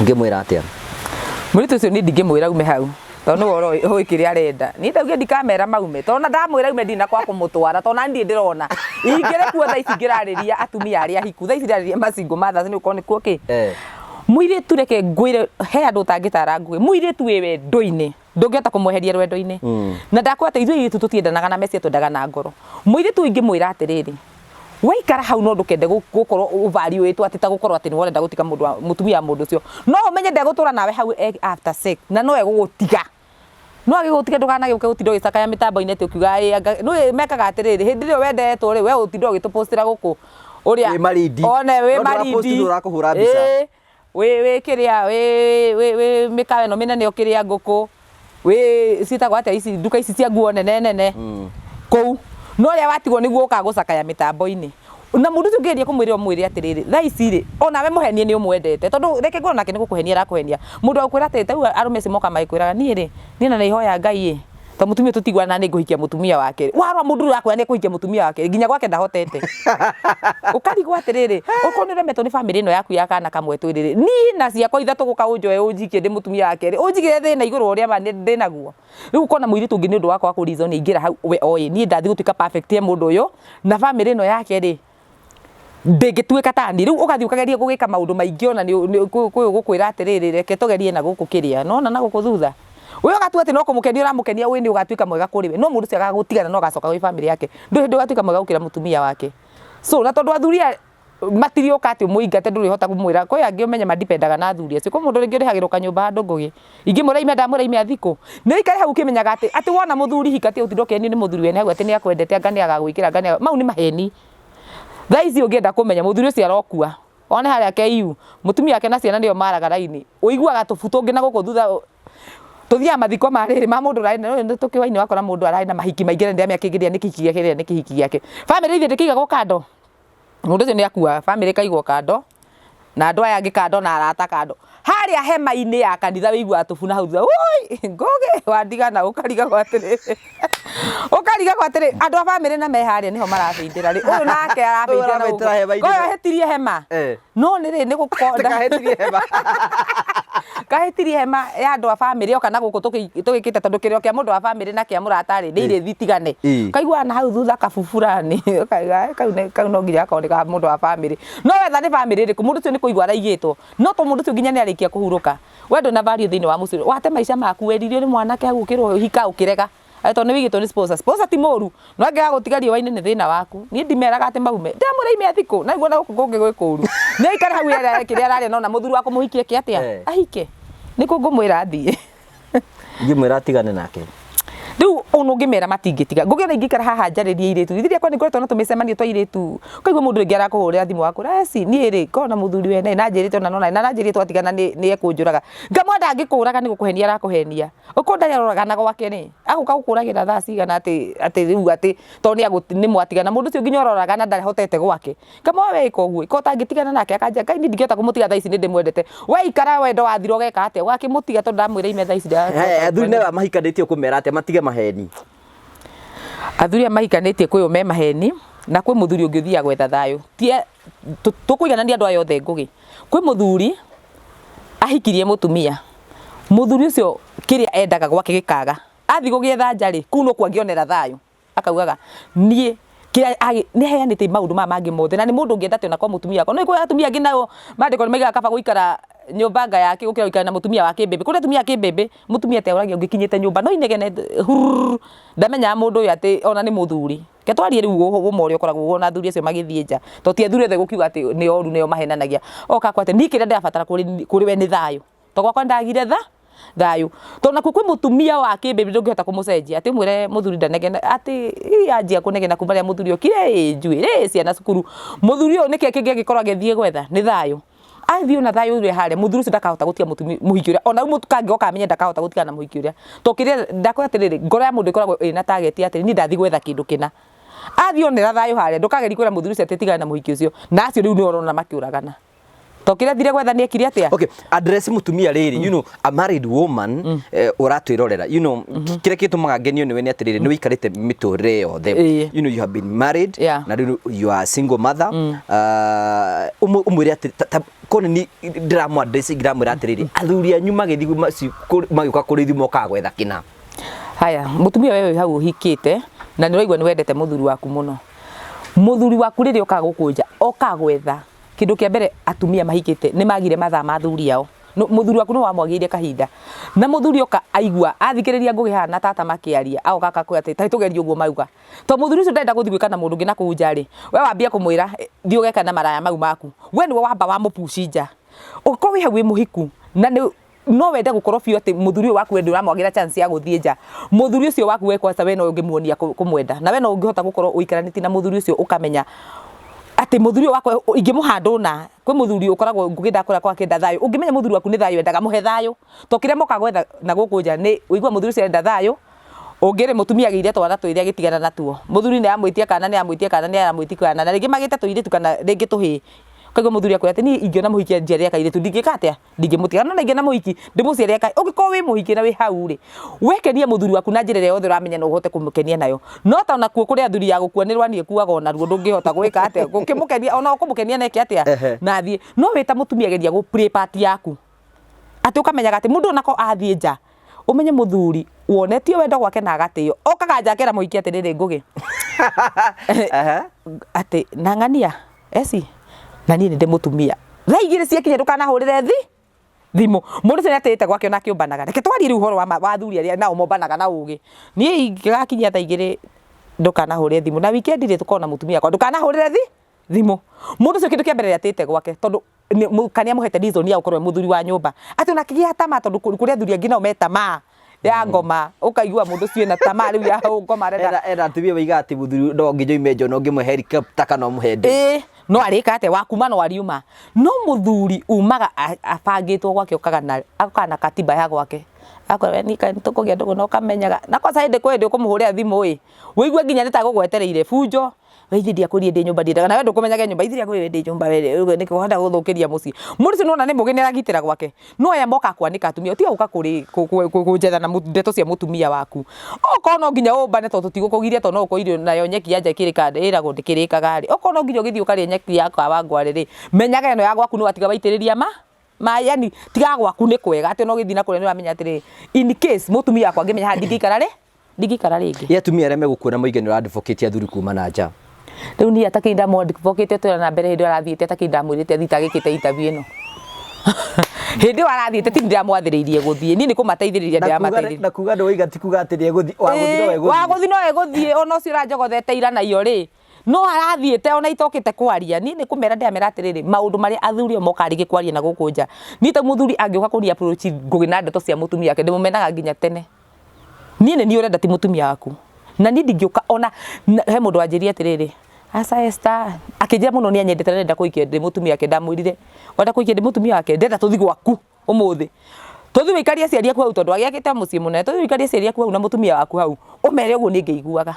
Ngĩmwĩra atĩa? Mũirĩtu ũcio niĩ ndingĩmwĩra ume hau tondũ nĩwe ũroĩ ũĩ kĩrĩa arenda. Niĩ ndauge ndikamera maume tondũ ona ndamwĩra aume ndirĩ na kwa kũmũtwara, tondũ ona niĩ ndĩrona ingĩrĩ kuo thaa ici ngĩrarĩria atumia arĩa ahiku, thaa ici ndĩrarĩria macingle mothers, nĩ gũkorwo nĩkuo kĩ. Mũirĩtu, reke ngwĩre, he andũ ũtangĩtara nguĩ. Mũirĩtu wĩ wendo-inĩ ndũngĩhota kũmweheria rwendo-inĩ. Na ndakwĩra atĩ ithuĩ airĩtu tũtiendanaga na meciria, twendaga na ngoro. Mũirĩtu ingĩmwĩra atĩrĩrĩ, waikara hau no ndũkende gũkorwo ũvariũĩtwo atĩ ta gũkorwo atĩ nĩ ũrenda gũtiga mũndũ wa mũtumia wa mũndũ ũcio, no ũmenye ndegũtũra nawe hau after sex na no egũgũtiga. No agĩgũtiga, ndũkanagĩũke gũtinda ũgĩcakaya mĩtambo-inĩ atĩ ũkiuga ĩ anga nĩ mekaga atĩrĩrĩ, hĩndĩ ĩrĩa wendetwo rĩ, we ũtinda ũgĩtũpostĩra gũkũ ũrĩa Wĩ Malindi. One wĩ No ndũrapost. Malindi. Nĩ ũrakũhũra mbica. Ĩ, wĩ kĩrĩa wĩ mĩkawa ĩno mĩnene ũkĩrĩa ngũkũ, wĩ ciĩtagwo atĩa ici nduka ici cia nguo nene nene kũu, no ũrĩa watigwo nĩguo ũkaga gũcakaya mĩtambo-inĩ. Na mũndũ ũcio ũngĩgeria kũmwĩra, ũmwĩre atĩrĩrĩ, thaa ici rĩ, onawe mũhenie nĩ ũmwendete, tondũ reke ngorwo nake nĩ gũkũhenia arakũhenia. Mũndũ agũkwĩra atĩ tarĩu arũme acio moka magĩkwĩraga, niĩ rĩ, niĩ na nĩ hoya Ngai ĩ, tondũ mũtumia ũyũ tũtiguanaga nĩ ngũhikia mũtumia wake. Warora mũndũ ũrĩa ũrakwĩra nĩ ekũhikia mũtumia wake, nginya gwake ndahotete. Ũkarigwo atĩrĩrĩ, okorwo nĩ ũremetwo nĩ bamĩrĩ ĩno yaku ya kana kamwe twĩrĩ rĩ, niĩ na ciakwa ithatũ gũka ũnjoe ũnjikie ndĩ mũtumia wake rĩ, ũnjigĩre thĩna igũrũ wa ũrĩa ma ndĩnaguo. Rĩu ũkona mũirĩtu ũngĩ nĩ ũndũ wa kwaga kũ reason aingĩra hau we oĩ niĩ ndathiĩ gũtuĩka perfect he mũndũ ũyũ na bamĩrĩ ĩno yake rĩ, ndĩngĩtuĩka ta niĩ. Rĩu ũgathiĩ ũkageria gũgĩka maũndũ maingĩ ona kwĩ ũgũkwĩra atĩrĩrĩ, reke tũgerie na gũkũ kĩrĩa, nĩwona na gũkũ thutha. We ũgatua atĩ no kũmũkenia ũramũkenia, ũĩ nĩ ũgatuĩka mwega kũrĩ we, no mũndũ ũcio agagũtiga na no agacoka gwĩ bamĩrĩ yake. Ndũrĩ hĩndĩ ũgatuĩka mwega gũkĩra mũtumia wake. So na tondũ athuri aya matiriũka atĩ ũmũingate, ndũrĩhota kũmwĩra. Kwĩ angĩ ũmenye mandipendaga na athuri acio. Kwĩ mũndũ rĩngĩ ũrĩhagĩrwo kanyũmba handũ ngũgĩ. Ingĩmwĩra ime ndamwĩra ime athiĩ kũ? Nĩ ũikare hau ũkĩmenyaga atĩ wona mũthuri hika ti ũtinde ũkĩhenio nĩ mũthuri wene hau atĩ nĩ akwendete, anga nĩ agagwĩkĩra, anga nĩ, mau nĩ maheni. Thaa ici ũngĩenda kũmenya mũthuri ũcio arokua, one harĩa KU, mũtumia wake na ciana nĩo maraga raini. Ũiguaga tũbu tũngĩ na gũkũ thutha, tũthiaga mathiko ma rĩrĩ ma mũndũ ũrarĩ na tũkĩwainĩ, wakora mũndũ ararĩ na mahiki maingĩ na nĩndĩramenya kĩrĩa nĩ kĩhiki gĩake, kĩrĩa nĩ kĩhiki gĩake. Bamĩrĩ ithe ndĩkĩigagwo kando? Mũndũ ũcio nĩ akua, bamĩrĩ ĩkaigwo kando na andũ aya angĩ kando na arata kando. Harĩa hema-inĩ ya kanitha wĩiguaga tũbu na hau thutha, ũi Ngũgĩ wandigana, ũkarigagwo atĩrĩrĩ, andũ a bamĩrĩ na me harĩa nĩho marabindĩra rĩ, ũyũ nake arabindĩra na Ũyũ arabindĩra gũkũ. hema-inĩ. Ũyũ ahĩtirie hema. No nĩ rĩ nĩ gũkonda. Kahĩtirie hema. Kahĩtirie hema ya andũ a bamĩrĩ oka na gũkũ tũgĩkĩte, tondũ kĩrĩro kĩa mũndũ wa bamĩrĩ na kĩa mũrata rĩ, nĩ irĩthi itigane. Kaiguaga na hau thutha kabuburani, ũkauga kau no nginya gakorwo nĩ ka mũndũ wa bamĩrĩ. No wetha nĩ bamĩrĩ ĩrĩkũ, mũndũ ũcio nĩ kũigua araigĩtwo. No to mũndũ ũcio nginya nĩ arĩkia kũhurũka, we ndũrĩ na value thĩinĩ wa mũciĩ. Wate maica maku, weririo nĩ mwanake hau ũkĩrwo hika ũkĩrega. Atĩ tondũ nĩ wĩigĩtwo nĩ sponsor. Sponsor ti mũru, no angĩaga gũtiga riũa-inĩ nĩ thĩna waku. Niĩ ndimeraga atĩ maume. Ndĩramwĩra ime athiĩ kũ? Na rĩu ona gũkũ kũngĩ gwĩ kũru. Nĩ aikare hau ere kĩrĩa ararĩa, nona mũthuri wa kũmũhikia eke atĩa? Ahike. Nĩkũ ngũmwĩra athiĩ? Ingĩmwĩra atigane nake. Rĩu Ona ũngĩmera matingĩtiga. Ngũgĩ ona ingĩikara haha njarĩrie airĩtu, ithuĩ rĩakwa nĩ ngoretwo na tũmĩcemanio twa airĩtu, ũkaigua mũndũ rĩngĩ arakũhũrĩra thimũ akwĩra eci niĩ rĩ ngoragwo na mũthuri wene na anjĩrĩte ũna na ũna na aranjĩrire twatigana nĩ ekũnjũraga. Ngamwĩra ndangĩkũraga nĩ gũkũhenia arakũhenia. Ũkorwo ndarĩ aroragana gwake rĩ, agũka gũkũragĩra thaa cigana atĩ atĩ rĩu atĩ tondũ nĩ mwatigana. Mũndũ ũcio nginya ũroragana ndahotete gwake. Kamwe we ĩka ũguo, ĩka ũtangĩtigana nake akanja Ngai niĩ ndingĩhota kũmũtiga thaa ici nĩ ndĩmwendete. We ikara wendo wathira ũgeka atĩa? Ũgakĩmũtiga tondũ ndamwĩra ime thaa ici Hey, athuri nĩ mahikanĩtie ũkũmera atĩa matige maheni? Athuri aya mahikanĩtie kwĩ o me maheni na kwĩ mũthuri ũngĩ ũthiaga gwetha thayũ. Ti tũkũiganania andũ aya othe Ngũgĩ. Kwĩ mũthuri ahikirie mũtumia, mũthuri ũcio kĩrĩa endaga gwake gĩkaga, athiĩ gũgĩetha nja rĩ, kũu nokuo angĩonera thayũ. Akaugaga niĩ kĩrĩa nĩ aheanĩte maũndũ maya mangĩ mothe na nĩ mũndũ ũngĩenda atĩ ona korwo mũtumia wakwa, nĩũĩ kwĩ atumia angĩ nao mandĩko nĩ maugaga kaba gũikara nyũmba anga yake gũkĩra gũikara na mũtumia wa kĩmbĩmbĩ. Kũrĩ atumia a kĩmbĩmbĩ, mũtumia atĩ ahũragia ũngĩkinyĩte nyũmba no inegene hurururu, ndamenyaga mũndũ ũyũ atĩ ona nĩ mũthuri. Reke twarie rĩu ũma ũrĩa ũkoragwo ũguo na athuri acio magĩthiĩ nja, tondũ ti athuri othe gũkiuga atĩ nĩ oru nĩo mahenanagia. Oka akwĩra atĩ niĩ kĩrĩa ndĩrabatara kũrĩ we nĩ thayũ. To gwakwa ndagire tha thayũ to nakuo kwĩ mũtumia wa kĩmbĩmbĩ ndũngĩhota kũmũcenjia atĩ ũmwĩre mũthuri ndanegena atĩ ii anjia kũnegena kuma rĩrĩa mũthuri okire ĩ njuĩrĩ ĩ ciana cukuru mũthuri ũyũ nĩkĩ kĩngĩ angĩkorwo agĩthiĩ gwetha nĩ thayũ athiĩ ona thayũ ũrĩa harĩa mũthuri ũcio ndakahota gũtiga mũtumia mũhiki ũrĩa ona rĩu kangĩgoka amenye ndakahota gũtigana na mũhiki ũrĩa to kĩrĩa ndakwĩra atĩrĩrĩ ngoro ya mũndũ ĩkoragwo ĩna target atĩrĩ niĩ ndathiĩ gwetha kĩndũ kĩna athiĩ onera thayũ harĩa ndũkagerie kwĩra mũthuri ũcio atĩ tigana na mũhiki ũcio na acio rĩu nĩo ũrona makĩũragana to kĩrĩa athire gwetha nĩ ekire atĩa Okay, address mutumia rĩrĩ, you know, a married woman ũratwĩrorera, you know, kĩrĩa gĩtũmaga ngenio nĩwe nĩ atĩrĩrĩ, nĩ wĩikarĩte mĩtũrĩre yothe. You know, you have been married, na rĩu you are a single mother. Ũmwĩre atĩ, korwo nĩ ndĩramũ address ndĩramwĩra atĩrĩrĩ, athuri anyu magĩthiĩ magĩũka kũrĩ ithuĩ mokaga gwetha kĩna. Haya, mũtumia wewe wĩ hau ũhikĩte na nĩ ũraigua nĩ wendete mũthuri waku mũno. Mũthuri waku rĩrĩa okaga gũkũ nja, okaga gwetha Kĩndũ kĩa mbere atumia mahikĩte nĩ magire mathaa ma athuri ao. Mũthuri waku nĩ wamwagĩire kahinda. Na mũthuri oka aigua, athikĩrĩria Ngũgĩ haha na tata makĩaria, agoka agakwĩra atĩ ta tũgerie ũguo mauga. Tondũ mũthuri ũcio ndarenda gũthiĩ gwĩka na mũndũ ũngĩ na kũu nja rĩ, we wambia kũmwĩra thiĩ ũgeke na maraya mau maku. We nĩwe wamba wamũ push nja. Ũngĩkorwo wĩ hau wĩ mũhiku na nĩ no wende gũkorwo biũ atĩ mũthuri ũyũ waku we ndũramwagĩra chance ya gũthiĩ nja mũthuri ũcio waku we kwanza we no ũngĩmuonia kũmwenda na we no ũngĩhota gũkorwo ũikaranĩtie na mũthuri ũcio ũkamenya atĩ mũthuri ũyũ wakwa ingĩmũhanda ũna kwĩ mũthuri ũkoragwo ngũgĩ ndakũra kwa kĩenda thayũ ũngĩmenya mũthuri waku nĩ thayũ endaga mũhe thayũ to kĩrĩa mokaga gwetha na gũkũ nja nĩ ũigua mũthuri ũcio arenda thayũ ũngĩrĩ mũtumia agĩire twana twĩrĩ agĩtigana natuo mũthuri nĩ amwĩtia kana nĩ amwĩtia kana nĩ aramwĩtia kana na rĩngĩ magĩte tũirĩtu kana rĩngĩ tũhĩĩ ũkaigua mũthuri akwĩra atĩ niĩ ingĩona mũhiki anjiarĩre kairĩtu ndingĩka atĩa ndingĩmũtiga no naingĩ na mũhiki ndĩmũciare kaĩ ũngĩkorwo wĩ mũhiki na wĩ hau rĩ wekenie mũthuri waku na njĩra ĩrĩa yothe ũramenya no ũhote kũmũkenia nayo no ta onakuo kũrĩ athuri ya gũkua nĩ rwani ĩkuaga onaruo ndũngĩhota gwĩka atĩa gũkĩmũkenia ona ũkũmũkenia na eke atĩa na athiĩ no wĩ ta mũtumia geria gũ play part yaku atĩ ũkamenyaga atĩ mũndũ onako athiĩ nja ũmenye mũthuri wonetio wendo gwake na agatĩo okaga nja akera mũhiki atĩrĩrĩ Ngũgĩ atĩ na ng'ania eci na niĩ nĩ ndĩ mũtumia thaa igĩrĩ ciakinya ndũkanahũrĩre thi thimũ mũndũ ũcio nĩatĩĩte gwake ona akĩũmbanaga reke twarie rĩu ũhoro wa wa athuri arĩa nao mombanaga na ũgĩ niĩ ingĩgakinyia thaa igĩrĩ ndũkanahũrĩre thimũ na weekend rĩ tũkorwo na mũtumia wakwa ndũkanahũrĩre thi thimũ mũndũ ũcio kĩndũ kĩa mbere nĩatĩĩte gwake tondũ kana nĩamũhete reason ya gũkorwo e mũthuri wa nyũmba atĩ ona akĩgĩa tamaa tondũ kũrĩ athuri angĩ nao me tamaa ya ngoma ũkaigua mũndũ ũcio ena tamaa rĩu ya ngoma arenda Ena ena atumia maigaga atĩ mũthuri no nginya oime nja ona ũngĩmũhe helicopter kana ũmũhe ndege. Ĩĩ no arĩka atĩa wa kuma no ariuma no mũthuri umaga abangĩtwo gwake okaga na okaga na katiba ya gwake akwĩra we nika nĩtũkũgĩa ndũgũ na ũkamenyaga na kwanza hĩndĩ kwĩ hĩndĩ ũkũmũhũrĩra thimũ ĩ wĩigue nginya nĩ ta agũgwetereire bunjo we ithe ndiakwĩrire ndĩ nyũmba ndiendaga nawe ndũkũmenyaga nyũmba ithe ndiakwĩrire ndĩ nyũmba we nĩkĩ ũhanda gũthũkĩria mũciĩ mũndũ ũcio nĩwona nĩ mũgĩ nĩaragitĩra gwake no aya moka kwanĩka atumia tiga gũka kũrĩ kũnjetha na ndeto cia mũtumia waku okorwo no nginya ũmbane tondũ tũtigũkũgiria tondũ no ũkorwo nayo nyeki ya nja ĩkĩrĩka ĩragwo ndĩkĩrĩkaga rĩ okorwo no nginya ũgĩthiĩ ũkarĩe nyeki ya Kawangware rĩ menyaga ĩno ya gwaku nĩwatiga waitĩrĩria ma ma yani tiga gwaku nĩ kwega atĩ ona ũgĩthiĩ na kũrĩa nĩũramenya atĩrĩrĩ in case mũtumia wakwa angĩmenya haha ndingĩikara rĩ ndingĩikara rĩngĩ. Ĩ atumia arĩa megũkuona moige nĩ ũra advocate athuri kuma na nja? Rĩu niĩ atakĩrĩ ndamũ advocate twĩra na mbere hĩndĩ ĩyo arathiĩte atakĩrĩ ndamwĩrĩte athiĩ itagĩkĩte interview ĩno. Hĩndĩ ĩyo arathiĩte ti niĩ ndĩramwathĩrĩirie gũthiĩ niĩ nĩ kũmateithĩrĩria ndĩramateithĩrĩria. Na kuga ndũiga ti kuga atĩ nĩegũthiĩ, wa gũthiĩ no egũthiĩ. Wa gũthiĩ no egũthiĩ ona ũcio ũranjogothete ira na iyo rĩ, no arathiĩte ona itokĩte kwaria niĩ nĩ kũmera ndĩramera atĩrĩrĩ maũndũ marĩa athuri o mokaga rĩngĩ kwaria na gũkũ nja. Niĩ ta mũthuri angĩũka kũni approach Ngũgĩ na ndeto cia mũtumia wake ndĩmũmenaga nginya tene. Niĩ nĩ niĩ ũrenda, ti mũtumia waku. Na niĩ ndingĩũka ona he mũndũ wanjĩrire atĩrĩrĩ, aca Esther, akĩnjĩra mũno nĩ anyendete na ndenda kũhikia ndĩ mũtumia wake. Ndamwĩrire, wenda kũhikia ndĩ mũtumia wake, ndĩrenda tũthiĩ gwaku ũmũthĩ. Tũthiĩ ũikarie aciari aku hau, tondũ agĩakĩte mũciĩ mũnene, tũthiĩ ũikarie aciari aku hau na mũtumia waku hau, ũmere ũguo niĩ ngĩiguaga.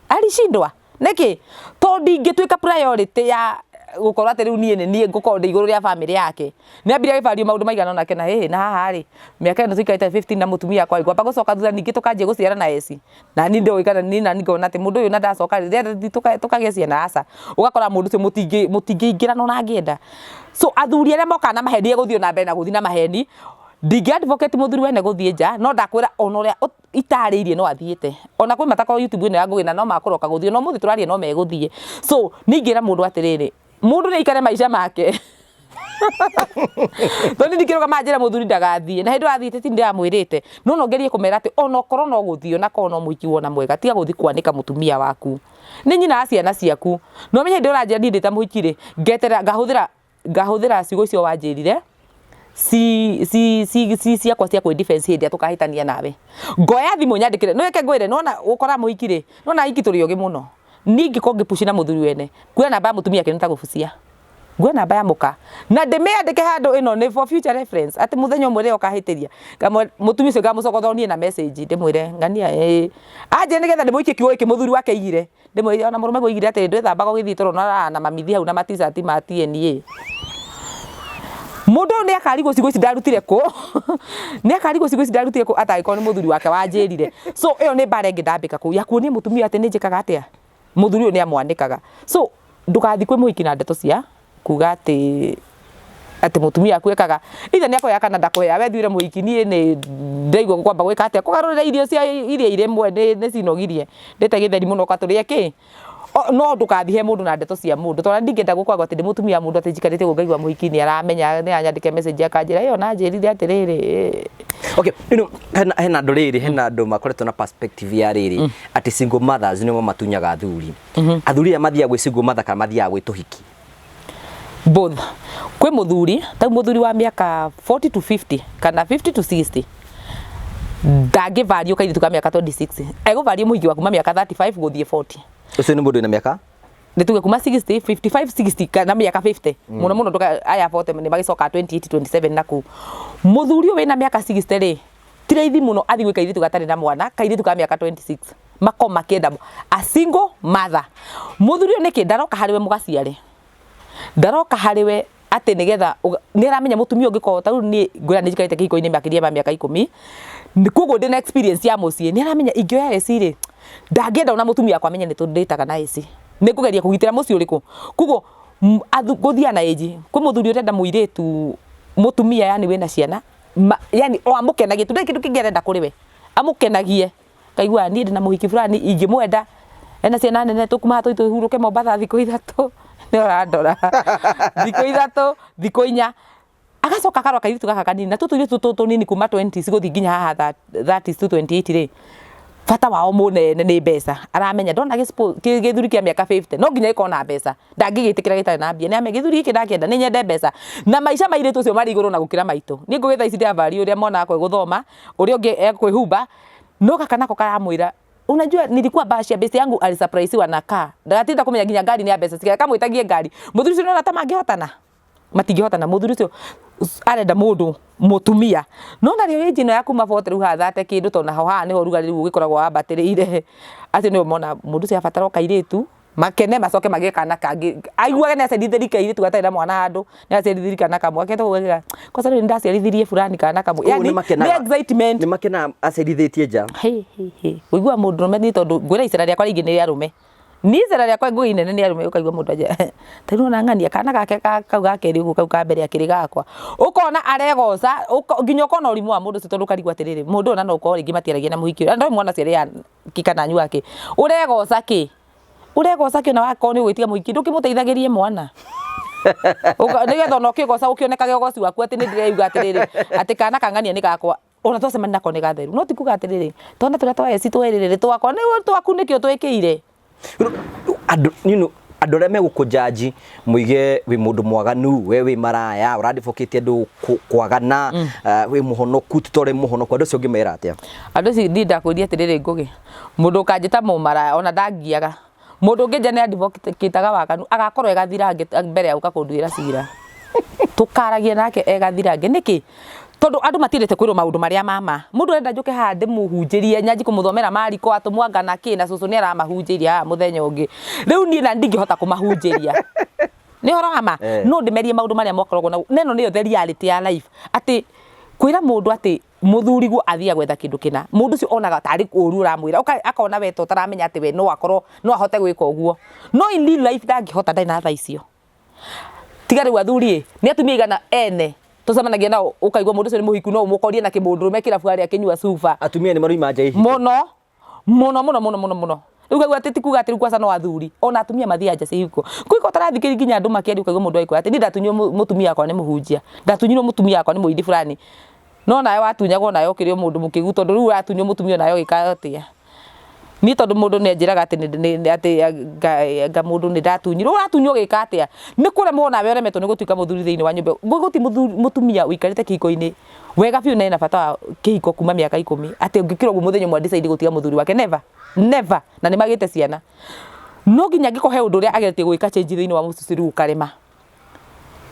Alishindwa. Nĩkĩ? Tondũ ndingĩtuĩka priority ya gũkorwo atĩ rĩu niĩ nĩ niĩ ngũkorwo ndĩ igũrũ rĩa bamĩrĩ yake. Nĩ ambire agĩbario maũndũ maigana ũna akĩona hĩhĩ na haha rĩ, mĩaka ĩno tũikarĩte 15 na mũtumia wakwa rĩ, ngwamba gũcoka thutha ningĩ tũkanjia gũciara na eci. Na niĩ ndoĩ kana niĩ nani ngona atĩ mũndũ ũyũ na ndacoka rĩ, ndĩrenda tũkagĩe ciana aca. Ũgakora mũndũ ũcio mũtingĩingĩrana ona angĩenda. So athuri arĩa mokaga na maheni egũthiĩ na mbere na gũthiĩ na maheni. Ndingĩ advocate mũthuri wene gũthiĩ nja, no ndakwĩra ona ũrĩa itarĩirie no athiĩte. Ona kwĩ matakorwo YouTube ĩno ya Ngũgĩ na no makũroka gũthiĩ, ona ũmũthĩ tũraria no megũthiĩ. So niĩ ingĩra mũndũ atĩrĩrĩ, mũndũ nĩ aikare maica make. Tondũ ndingĩrũgama njĩre mũthuri ndagathiĩ, na hĩndĩ ĩyo athiĩte ti ndĩramwĩrĩte. No no ngerie kũmera atĩ ona okorwo no gũthiĩ, ona korwo no mũhiki wona mwega, tiga gũthiĩ kwanĩka mũtumia waku. Nĩ nyina wa ciana ciaku. Na ũmenye hĩndĩ ĩyo ũranjĩra niĩ ndĩ ta mũhiki rĩ, ngeterera ngahũthĩra ngahũthĩra ciugo icio wanjĩrire ci ci ci ci ciakwa cia kwĩ defense hĩndĩ ĩrĩa tũkahĩtania nawe. Ngoya thimũ nyandĩkĩre, nĩ reke ngwĩre, nĩwona ũkoraga mũhiki rĩ, nĩwona ahiki tũrĩ ogĩ mũno. Niĩ ingĩkorwo ngĩpush na mũthuri wene, kuoya namba ya mũtumia wake nĩ ta gũbucia. Nguoya namba ya mũka na ndĩmĩandĩke handũ ĩno nĩ for future reference, atĩ mũthenya ũmwe rĩrĩa ũkahĩtĩria, mũtumia ũcio ngamũcokotha niĩ na message ndĩmwĩre ng'ania ĩĩ. Anjĩre nĩgetha ndĩmũikie kiugo gĩkĩ mũthuri wake aigire. Ndĩmwĩrire ona mũrũme oigire atĩ ndwĩthambaga ũgĩthiĩ toro na ũrarara na mamithi hau na maticati ma TNA. Mũndũ ũyũ nĩ akarigwo ciugo ici ndarutire kũ, nĩ akarigwo ciugo ici ndarutire kũ atangĩkorwo nĩ mũthuri wake wanjĩrire. So ĩyo nĩ mbara ĩngĩ ndambĩka kũu ya kuonia mũtumia atĩ nĩ njĩkaga atĩa, mũthuri ũyũ nĩ amwanĩkaga. So ndũgathiĩ kwĩ mũhiki na ndeto cia kuga atĩ atĩ mũtumia waku ekaga either nĩ akũheaga kana ndakũheaga, we thiĩ wĩre mũhiki niĩ nĩ ndĩraigua kwamba gwĩka atĩa, kũgarũrĩra irio cia iria irĩmwe nĩ cinogirie, ndĩte gĩtheri mũno ũka tũrĩe kĩ, no ndũgathiĩ he mũndũ na ndeto cia mũndũ, tondũ ona ndingĩenda gũkoragwo atĩ ndĩ mũtumia wa mũndũ atĩ njikarĩte ũguo ngaigua mũhiki nĩ aramenya nĩ aranyandĩkĩra message akanjĩra ĩ ona anjĩrire atĩrĩrĩ. Okay, you know, hena andũ rĩrĩ, hena andũ makoretwo na perspective ya rĩrĩ atĩ single mothers nĩo mamatunyaga athuri. Athuri aya mathiaga gwĩ single mother kana mathiaga gwĩ tũhiki? Both. Kwĩ mũthuri, ta mũthuri wa mĩaka 40 to 50 kana 50 to 60 ndangĩvario kairĩtu ka mĩaka 26, egũvario mũhiki wa kuma mĩaka 35 gũthiĩ 40. Ũcio nĩ mũndũ wĩna mĩaka? Nĩ tuge kuma 60, 55, 60 kana mĩaka 50 mũno mũno, ndũka aya 40 nĩ magĩcoka 28, 27 na kũu. Mũthuri ũyũ wĩna mĩaka 60 rĩ, ti raithi mũno athiĩ gwĩ kairĩtu gatarĩ na mwana, kairĩtu ka mĩaka 26 makorwo makĩenda a single mother. Mũthuri ũyũ nĩkĩ ndaroka harĩ we mũgaciare, ndaroka harĩ we atĩ nĩgetha nĩ aramenya mũtumia ũngĩkorwo ta rĩu niĩ ngwĩra nĩ njikarĩte kĩhiko-inĩ makĩria ma mĩaka 10, koguo ndĩna experience ya mũciĩ. Nĩ aramenya ingĩoya eci rĩ, ndangĩenda ona mũtumia wakwa amenye nĩ tũndĩtaga na eci, nĩ ngũgeria kũgitĩra mũciĩ ũrĩkũ. Koguo gũthiaga na age, kwĩ mũthuri ũrenda mũirĩtu mũtumia yani wĩna ciana yani o amũkenagie tu, ndarĩ kĩndũ kĩngĩ arenda kũrĩ we, amũkenagie. Ngaigua niĩ ndĩna mũhiki fulani ingĩmwenda, ena ciana nene, tũkuma haha tũthiĩ tũhurũke Mombatha thikũ 3, nĩ ũrandora, thikũ 3, thikũ 4, agacoka akarora kairĩtu gaka kanini, na tũtũ tũirĩtu tũtũ tũnini kuma 20s gũthiĩ nginya haha 30s to 28 rĩ, bata wao mũnene nĩ mbeca. Aramenya ndona gĩthuri kĩa mĩaka 50 no nginya gĩkorwo na mbeca, ndangĩgĩtĩkĩra gĩtarĩ na mbia. Nĩ amenya gĩthuri gĩkĩ ndakĩenda nĩ nyende mbeca. Na maica ma airĩtu acio marĩ igũrũ na gũkĩra maitũ. Niĩ ngũgĩ thaa ici ndĩravalue ũrĩa mwana wakwa egũthoma, ũrĩa ũngĩ ekwĩhumba, no gaka nako karamwĩra, unajua nilikuwa bash ya best yangu alisurprise na car. Ndagatinda kũmenya nginya ngari nĩ ya mbeca cigana, kamwĩtagie ngari. Mũthuri ũcio nĩũrona ta mangĩhotana? Matingĩhotana. Mũthuri ũcio arenda mũndũ mũtumia. No narĩo age ĩno ya kuma 40 rĩu haha 30 kĩndũ, tondũ naho haha nĩho ũrugarĩ rĩu ũgĩkoragwo wambatĩrĩire. Acio nĩo mona mũndũ ũcio abatara o kairĩtu, makene macoke magĩe kana kangĩ, aiguage nĩ aciarithĩrie kairĩtu gatarĩ na mwana handũ, nĩ aciarithirie kana kamwe, agetwo kwanza rĩu nĩ ndaciarithirie fulani kana kamwe. Yani nĩ excitement. Nĩ makenaga aciarithĩtie nja. Hĩ hĩ hĩ. Ũiguaga mũndũrũme nĩ tondũ ngwĩra icera rĩakwa rĩingĩ nĩ rĩa arũme. Niĩ icera rĩakwa ngũĩ nene nĩ arũme, ũkaigua mũndũ anjĩra ta rĩu nĩwona ng'ania kana gake kau ga kerĩ ũguo kau ka mbere akĩrĩ gakwa. Ũkona aregoca nginya ũkona ũrimũ wa mũndũ ũcio, tondũ ũkarigwo atĩrĩrĩ, mũndũ ũyũ ona no ũkorwo rĩngĩ matiaragia na mũhiki ũyũ, na ndoĩ mwana ũcio arĩ kana anyua kĩ. Ũregoca kĩ? Ũregoca kĩ ona wakorwo nĩ ũgwĩtia mũhiki ndũkĩmũteithagĩrie mwana? Nĩgetha ona ũkĩgoca ũkĩonekage ũgoci waku atĩ nĩ ndĩreiga atĩrĩrĩ, atĩ kana ka ng'ania nĩ gakwa, ona twacemania nako nĩ gatheru. No ti kuga atĩrĩrĩ, twana tũrĩa twa eci twerĩ rĩ, twakwa, nĩ twaku nĩkĩo twĩkĩire. Andũ, you know, Andũ arĩa megũkũjaji muige wĩ mũndũ mwaganu, we wĩ maraya, ũradivocate andũ kwagana, wĩ mũhonoku, ti tondũ mũhonoku, andũ acio ũngĩmera atĩa? Andũ acio niĩ ndakwĩria atĩrĩrĩ, Ngũgĩ, mũndũ ũkanjĩta mũmaraya ona ndangiaga. Mũndũ ũngĩ nja nĩ advocate waganu agakorwo egathirange mbere ya gũka kũnduĩra cira. Tũkaragia nake egathirange nĩkĩ? Tondũ andũ matiendete kwĩrwo maũndũ marĩa mama. Mũndũ arenda njũke haha ndĩmũhunjĩrie, nyanjie kũmũthomera Mariko, atũmwo anga na kĩ, na cũcũ nĩ aramahunjĩirie haha mũthenya ũngĩ. Rĩu niĩ na ndingĩhota kũmahunjĩria. Nĩ ũhoro wa ma. No ndĩmerie maũndũ marĩa makoragwo na ĩno nĩyo the reality ya life. Atĩ kwĩra mũndũ atĩ mũthuriguo athiaga gwetha kĩndũ kĩna, mũndũ ũcio onaga tarĩ ũru ũramwĩra, akona we ta ũtaramenya atĩ we no akorwo no ahote gwĩka ũguo. No in real life ndangĩhota, ndarĩ na tha icio. Tiga rĩu athuri ĩ, nĩ atumia aigana ene tũcemanagia nao ũkaigua mũndũ ũcio nĩ mũhiku no ũmũkorie na kĩmũndũrũme kĩrabu harĩa akĩnyua cuba. Atumia nĩ maroima nja ihiko. Mũno mũno mũno mũno mũno mũno. Rĩu ũkaigua atĩ ti kuga atĩ rĩu kwaca no athuri, ona atumia mathiaga nja cia ihiko. Kwĩ ũtarathikĩrĩria nginya andũ makĩaria ũkaigua mũndũ agĩkwĩra atĩ niĩ ndatunyirwo mũtumia wakwa nĩ mũhunjia, ndatunyirwo mũtumia wakwa nĩ mũini fulani. No nawe watunyagwo nawe ũkĩrĩ o mũndũ mũkĩgu tondũ rĩu ũratunywo mũtumia nawe ũgĩka atĩa? Niĩ tondũ mũndũ nĩ anjĩraga atĩ atĩ anga mũndũ nĩ ndatunyirwo, ũratunywo ũgĩka atĩa? Nĩ kũremwo nawe ũremetwo nĩ gũtuĩka mũthuri thĩinĩ wa nyũmba ĩyo. Gũtirĩ mũtumia ũikarĩte kĩhiko-inĩ wega biũ na ena bata wa kĩhiko kuma mĩaka 10 atĩ ũngĩkĩra ũguo mũthenya ũmwe a decide gũtiga mũthuri wake, never, never, na nĩ magĩte ciana. No nginya angĩkorwo he ũndũ ũrĩa ageretie gwĩka change thĩinĩ wa mũciĩ ũcio rĩu ũkarema.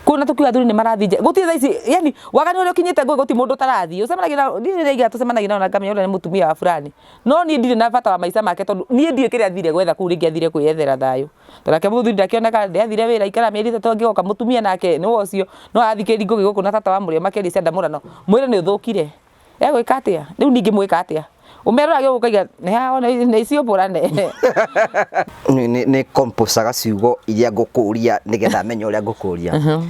Kũu na tũkiuga athuri nĩ marathiĩ nja, gũtirĩ thaa ici, yani waganu ũrĩa ũkinyĩte ngũĩ gũtirĩ mũndũ ũtarathiĩ. Ũcemanagia na, niĩ rĩrĩa ingĩra tũcemanagia nao na ngamenya ũrĩa nĩ mũtumia wa fulani. No niĩ ndirĩ na bata wa maica make tondũ niĩ ndiũĩ kĩrĩa athire gwetha kũu, rĩngĩ athire kwĩyethera thayũ. Tondũ nake mũthuri ndakĩoneka, nĩathire wĩra aikara mĩeri 3 angĩgoka, mũtumia nake nĩwe ũcio, no arathikĩrĩria ngũgĩ gũkũ na tata wa mũrĩo makĩaria cia ndamũrano, mwĩrĩ nĩ ũthũkire. Egwĩka atĩa? Rĩu niĩ ingĩmwĩka atĩa? Ũmerorage ũguo ũkaiga nĩ haha nĩ ciũmbũrane. Nĩ composaga ciugo iria ngũkũria nĩgetha menye ũrĩa ngũkũria.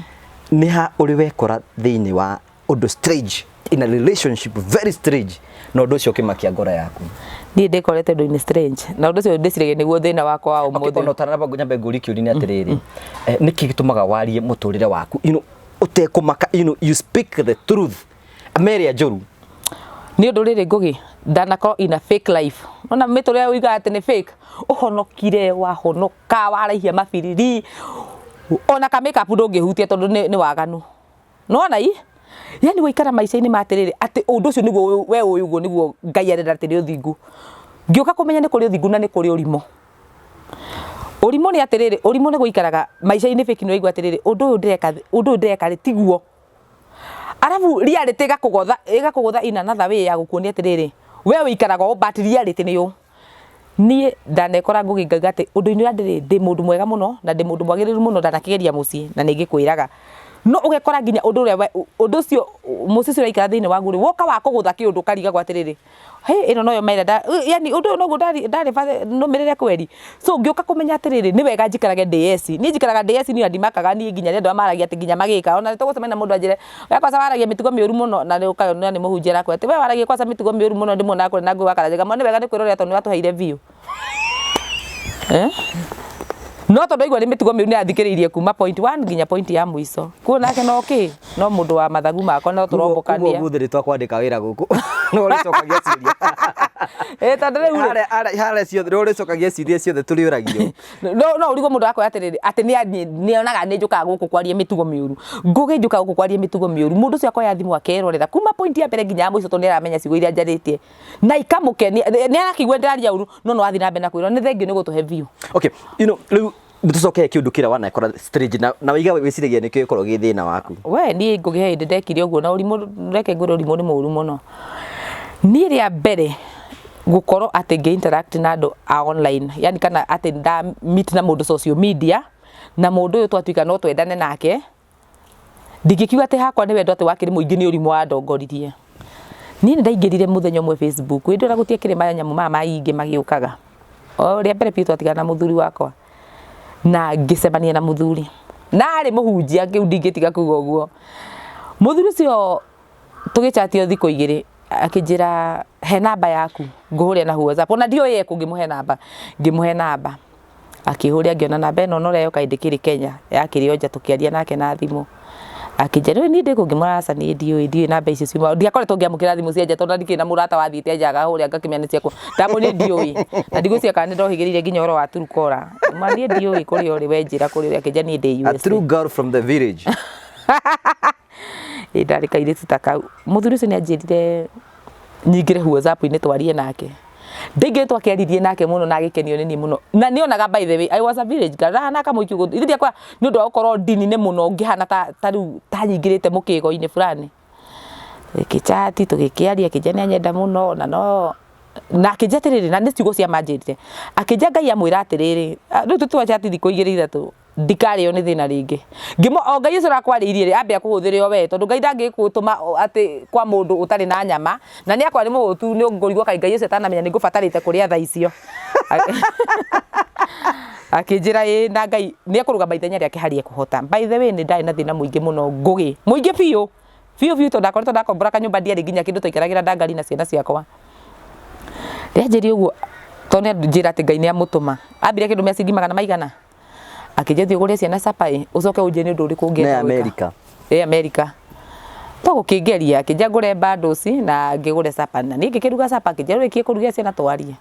Nĩ ha ũrĩ wekora thĩinĩ wa ũndũ strange in a relationship very strange na ũndũ ũcio ũkĩmakia ngoro yaku? Niĩ ndĩkorete ũndũ-inĩ strange na ũndũ ũcio ndĩciragia nĩguo thĩna wakwa wa ũmũthĩ. Ona ũtanamba nyambe ngũrie kĩũria nĩ atĩrĩrĩ, nĩkĩ gĩtũmaga warie mũtũrĩre waku you know, ũtekũmaka, you know, you speak the truth merĩa njũru? Nĩ ũndũ rĩrĩ Ngũgĩ, ndanakorwo in a fake life. Ona mĩtũrĩre ũigaga atĩ nĩ fake, ũhonokire wahonoka, waraihia mabiriri, ona ka make up ndũngĩhutia tondũ nĩ waganu. Nĩwona ii? Yani waikara maica-inĩ ma atĩrĩrĩ, atĩ ũndũ ũcio nĩguo we ũĩ ũguo nĩguo Ngai arenda atĩ nĩ ũthingu. Ngĩũka kũmenya nĩ kũrĩ ũthingu na nĩ kũrĩ ũrimũ. Ũrimũ nĩ atĩrĩrĩ, ũrimũ nĩ gũikaraga maica-inĩ fake nĩ ũraigua atĩrĩrĩ, ũndũ ũyũ ndĩreka, ũndũ ũyũ ndĩreka rĩ, tiguo. Arabu reality ĩgakũgotha, ĩgakũgũtha in another way ya gũkuonia atĩrĩrĩ, we ũikaraga ũũ but reality nĩ ũũ. Niĩ ndanekora Ngũgĩ ngauga atĩ ũndũ-inĩ ũrĩa ndĩrĩ, ndĩ mũndũ mwega mũno na ndĩ mũndũ mwagĩrĩru mũno ndanakĩgeria mũciĩ na nĩ ngĩkwĩraga. No ũgekora nginya ũndũ ũrĩa ũndũ ũcio mũciĩ ũcio ũraikara thĩinĩ waguo rĩ, woka wakũgũtha kĩũndũ ũkarigagwo atĩrĩrĩ, hĩ ĩno noyo mera yani ũndũ ũyũ noguo ndarĩ nũmĩrĩre kweri. So ngĩũka kũmenya atĩrĩrĩ, nĩ wega njikarage ndĩ eci. Niĩ njikaraga ndĩ eci niĩ ona ndimakaga niĩ nginya nĩ andũ arĩa maragia atĩ nginya magĩka. Ona nĩ tũgũcemania na mũndũ anjĩre, we kwanza waragia mĩtugo mĩũru mũno, na nĩ ũkona nĩ mũhunjia arakwĩra atĩ we waragia kwanza mĩtugo mĩũru mũno ndĩmuonaga kũrĩa na ngũĩ wa Karanja. Ngamwĩra nĩ wega nĩ kwĩrorera tondũ nĩ watũheire view. Eh? No tondũ aigua nĩ mĩtugo mĩũru nĩ athikĩrĩirie kuma point one nginya point ya mũico. Kuo nake no kĩ? No mũndũ wa mathagu makwa no tũrombũkania. Koguo ũmũthĩ nĩ twakwandĩka wĩra gũkũ. No ũrĩcokagia ciũria. Ĩ tondũ rĩu rĩ, Harĩa ciothe nĩ ũrĩcokagia ciũria ciothe tũrĩũragio. No ũrigwo mũndũ akwĩra atĩrĩrĩ, atĩ nĩ onaga nĩ njũkaga gũkũ kwaria mĩtugo mĩũru. Ngũgĩ njũkaga gũkũ kwaria mĩtugo mĩũru. Mũndũ ũcio akoya thimũ akerorera kuma point ya mbere nginya ya mũico tondũ nĩ aramenya ciugo iria njarĩtie. Na ikamũkenia, nĩ arakĩigua ndĩraria ũru no no athiĩ na mbere na kwĩrora. Nĩ thengiũ nĩ gũtũhe view. Okay, you know, rĩu tũcokere kĩũndũ kĩrĩa wanekora strange na waiga wĩciragia nĩkĩo gĩkoragwo gĩ thĩna waku. We niĩ Ngũgĩ he hĩndĩ ndekire ũguo na ũrimũ, reke ngwĩre ũrimũ nĩ mũru mũno. Niĩ rĩa mbere gũkorwo atĩ ngĩ interact na andũ a online, yani kana atĩ nda meet na mũndũ social media na mũndũ ũyũ twatuĩka no twendane nake, ndingĩkiuga atĩ hakwa nĩ wendo atĩ wakĩrĩ mũingĩ nĩ ũrimũ wandongoririe. Niĩ nĩ ndaingĩrire mũthenya ũmwe Facebook, hĩndĩ ĩyo gũtiakĩrĩ manyamũ maya maingĩ magĩũkaga. O rĩa mbere biũ twatigana na mũthuri wakwa, na ngĩcemania na mũthuri, na arĩ mũhunjia kĩu ndingĩtiga kuga ũguo. Mũthuri ũcio tũgĩchat o thikũ 2 akĩnjĩra he namba yaku ngũhũrĩre na WhatsApp, ona ndioĩ ekũ ngĩmũhe namba, ngĩmũhe namba. Akĩhũrĩra ngĩona namba ĩno ona ũrĩa yoka ndĩkĩrĩ Kenya, yakĩrĩ o nja tũkĩaria nake na thimũ. Akĩnjĩra rĩu niĩ ndĩ kũ ngĩmwĩra aca niĩ ndiũĩ ndiũĩ namba icio ciuma ndiakoretwo ngĩamũkĩra thimũ cia nja tondũ ndikĩrĩ na mũrata wathiĩte nja agahũrĩa ngakĩmenya nĩ ciakwa ndamwĩrire ndiũĩ na ndigwĩciria kana nĩ ndohĩgĩrĩire nginya ũhoro wa Truecaller ma niĩ ndiũĩ kũrĩa ũrĩ we njĩra kũrĩa ũrĩ akĩnjĩra niĩ ndĩ A USA true girl from the village. Ĩ ndarĩ kairĩtu ta kau mũthuri ũcio nĩ anjĩrire nyingĩre WhatsApp-inĩ twarie nake ndaingĩrire twakĩaririe nake mũno na agĩkenio nĩ niĩ mũno na nĩ onaga by the way I was a village girl ndahana kamũici ũguo ithe ndiakwa nĩ ũndũ wa gũkorwo ndini-inĩ mũno ngĩhana ta ta rĩu ta nyingĩrĩte mũkĩgo-inĩ fulani tũgĩkĩchati tũgĩkĩaria akĩnjĩra nĩ anyenda mũno na no na akĩnjĩra atĩrĩrĩ na nĩ ciugo cia ma anjĩrire akĩnjĩra Ngai amwĩra atĩrĩrĩ rĩu tũtwachati thikũ igĩrĩ ithatũ ndikarĩo nĩ thĩna rĩngĩ ngĩmũ o Ngai ũcio ũrakwarĩirie rĩ ambe akũhũthĩre o we tondũ Ngai ndangĩgũtũma atĩ kwa mũndũ ũtarĩ na nyama na nĩ akwa nĩ mũhũtu nĩ ngũrigwo kaĩ Ngai ũcio atanamenya nĩ ngũbatarĩte kũrĩa thaa icio akĩnjĩra ĩ na Ngai nĩ ekũrũgama ithenya rĩake harĩa ekũhota by the way nĩ ndarĩ na thĩna mũingĩ mũno ngũgĩ mũingĩ biũ biũ biũ tondũ ndakoretwo ndakombora kanyũmba ndiarĩ nginya kĩndũ twaikaragĩra ndangari na ciana ciakwa rĩanjĩria ũguo tondũ nĩ anjĩra atĩ Ngai nĩ amũtũma ambire akĩndũmĩra ciringi magana maigana akĩnjĩra thiĩ ũgũre ciana capa ĩ ũcoke ũnjĩre nĩ ũndũ ũrĩkũ ũngĩenda Nĩ America. Ĩ America to gũkĩngeria akĩnjĩra ngũre bundles na ngĩgũre capa na niĩ ngĩkĩruga capa akĩnjĩra ũrĩkie kũrugia ciana twarie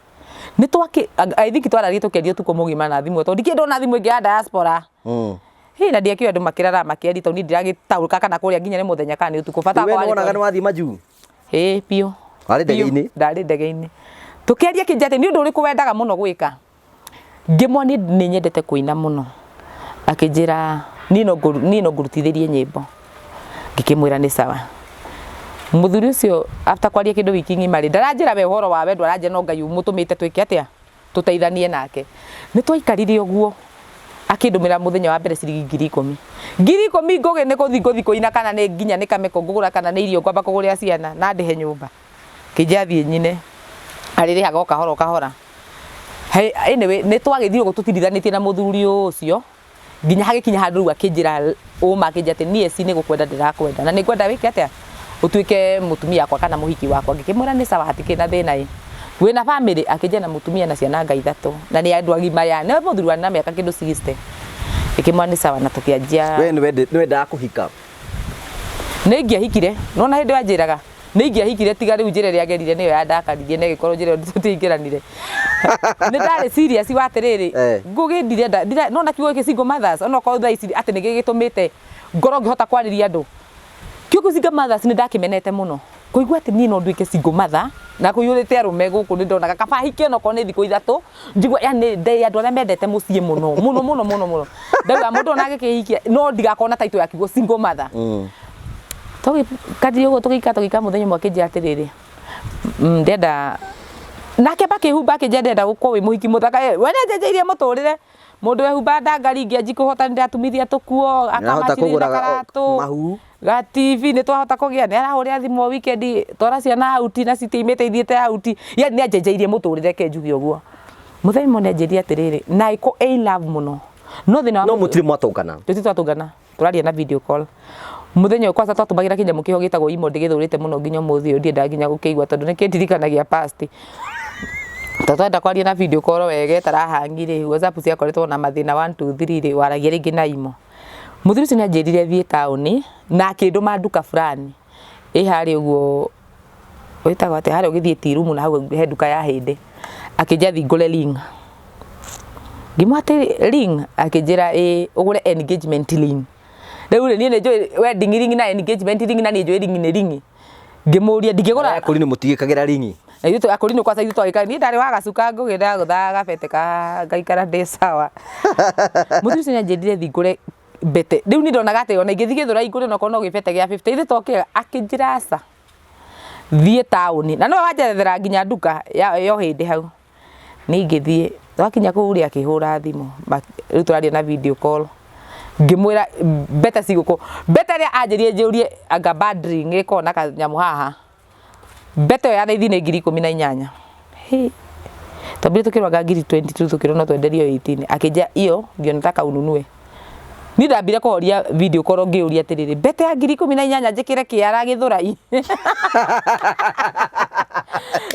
nĩ twakĩ I think twararie tũkĩaria ũtukũ mũgima na thimũ tondũ ndikĩrĩ ndona thimũ ĩngĩ ya diaspora Hĩ na ndiakĩũĩ andũ makĩrara makĩaria tondũ niĩ ndiragĩtaũka kana kũrĩa nginya nĩ mũthenya kana nĩ ũtukũ bata We wakwa warĩ nĩwonaga tondũ- nĩ wathiĩ majuu? Ĩĩ biũ. Warĩ ndege-inĩ? Ndarĩ ndege-inĩ. Tũkĩaria kĩnjĩra atĩ nĩ ũndũ ũrĩkũ wendaga mũno gwĩka? Ngĩmwona niĩ nĩ nyendete kũina mũno. Akĩnjĩra niĩ no niĩ no ngũrutithĩrie nyĩmbo. Ngĩkĩmwĩra nĩ sawa. Mũthuri ũcio after kwaria kĩndũ wiki ng'ima rĩ, ndaranjĩra we ũhoro wa wendo aranjĩra no Ngai ũmũtũmĩte twĩke atĩa? Tũteithanie nake. Nĩ twaikarire ũguo akĩndũmĩra mũthenya wa mbere ciringi 10,000. 10,000 Ngũgĩ nĩ gũthiĩ ngũthiĩ kũina kana nĩ nginya nĩ kameko ngũgũra kana nĩ irio ngwamba kũgũrĩra ciana na ndĩhe nyũmba. Akĩnjĩra thiĩ nyine arĩrĩhaga o kahora o kahora. Anyway nĩ twagĩthire ũguo tũtirithanĩtie na mũthuri ũcio nginya hagĩkinya handũ rĩu akĩnjĩra ũma akĩnjĩra atĩ niĩ si nĩ gũkwenda ndĩrakwenda na nĩ ngwenda wĩke atĩa ũtuĩke mũtumia wakwa kana mũhiki wakwa. Ngĩkĩmwĩra nĩ sawa hatikĩrĩ na thĩna ĩ wĩna bamĩrĩ akĩnjĩra na mũtumia na ciana anga ithatũ na nĩ andũ agima ya nĩ mũthuri warĩ na mĩaka kĩndũ 60. Ngĩkĩmwĩra nĩ sawa na tũkĩanjia. We nĩ wendaga kũhika? Nĩ ingĩahikire nĩwona hĩndĩ ĩyo anjĩraga nĩ ingĩahikire tiga rĩu njĩra ĩrĩa agerire nĩyo yandakaririe na ĩgĩkorwo njĩra ĩyo tũtiaingĩranire. Nĩ ndarĩ serious wa atĩrĩrĩ Ngũgĩ ndirenda nĩwona kiugo gĩkĩ single mothers onokorwo thaa ici atĩ nĩ gĩgĩtũmĩte ngorwo ngĩhota kwarĩria andũ. Kiugo single mothers nĩ ndakĩmenete mũno kũigua atĩ niĩ no nduĩke single mother na kũiyũrĩte arũme gũkũ nĩ ndonaga kaba hike onokorwo nĩ thikũ ithatũ njigue yani ndĩ andũ arĩa mendete mũciĩ mũno mũno mũno mũno mũno. Ndauga mũndũ ona angĩkĩhikia no ndigakorwo na title ya kiugo single mother. Tũgĩkarire ũguo tũgĩikara tũgĩikara mũthenya ũmwe akĩnjĩra atĩrĩrĩ, ndĩrenda nake akĩhumba akĩnjĩra ndĩrenda gũkorwo wĩ mũhiki mũthaka we nĩ anjenjeirie mũtũrĩre mũndũ wehumba ndangari ingĩanjia kũhota nĩ ndĩratumithia tũkuo Nĩarahota akamachirĩria kũgũra karatũ mahu. ga TV nĩ twahota kũgĩa nĩ arahũrĩra thimũ o weekend twara ciana out na citiumĩte ithiĩte out yani nĩ anjenjeirie mũtũrĩre reke njuge ũguo. Mũthenya ũmwe nĩ anjĩrire atĩrĩrĩ na agĩkorwo e in love mũno no thĩna wa No mũtirĩ mwatũngana? Tũtirĩ twatũngana. Tũraria na video call. Mũthenya ũyũ kwanza twatũmagĩra kĩnyamũ kĩho gĩtagwo imo ndĩgĩthũrĩte mũno nginya ũmũthĩ ũyũ ndiendaga nginya gũkĩigua tondũ nĩkĩndirikanagia past. Tondũ twenda kwaria na video call wega ĩtarahangi rĩ, WhatsApp ciakoretwo na mathĩna 1 2 3 rĩ, waragia rĩngĩ na imo. Mũthuri ũcio nĩanjĩrire thiĩ taũni na akĩndũma nduka fulani ĩ harĩa ũguo wĩtagwo atĩa harĩa ũgĩthiĩ tea room na hau he nduka ya Hĩndĩ. Akĩnjĩra thiĩ ngũre ring. Ngĩmwĩra atĩ ring? Akĩnjĩra ĩĩ ũgũre engagement ring. Rĩu rĩ niĩ nĩ njũĩ wedding ring na engagement ring na niĩ njũĩ ring nĩ ring. Ngĩmũria ndingĩgũra. Akũrinũ mũtigĩkagĩra ring? Na ithuĩ akũrinũ kwanza ithuĩ twagĩkaga niĩ ndarĩ wa gacuka ngũgĩ ndagũthaga gabete ka ngaikara ndĩ sawa. Mũthuri ũcio nĩ anjĩrire thiĩ ngũre mbete. Rĩu niĩ ndonaga atĩ ona ingĩthiĩ Gĩthũrai ngũre onokorwo no gĩbete gĩa 50 ithe to kĩega. Akĩnjĩra aca thiĩ taũni na nĩwe wanjerethera nginya nduka ya ũhĩndĩ hau. Niĩ ngĩthiĩ twakinya kũu rĩ akĩhũra thimũ rĩu tũraria na video call ngĩmwĩra mbete cigũkũ mbete ĩrĩa anjĩrire njũrie anga bad ring ĩkoragwo na kanyamũ haha mbete ĩyo ya thaithi nĩ 18,000. Hĩ twambire tũkĩrwanga 22,000 tũkĩrwo no twenderio 18 akĩnjĩra iyo ndio nataka ununue. Niĩ ndambire kũhoria video call ngĩũria atĩrĩrĩ mbete ya 18,000 njĩkĩre kĩara Gĩthũrai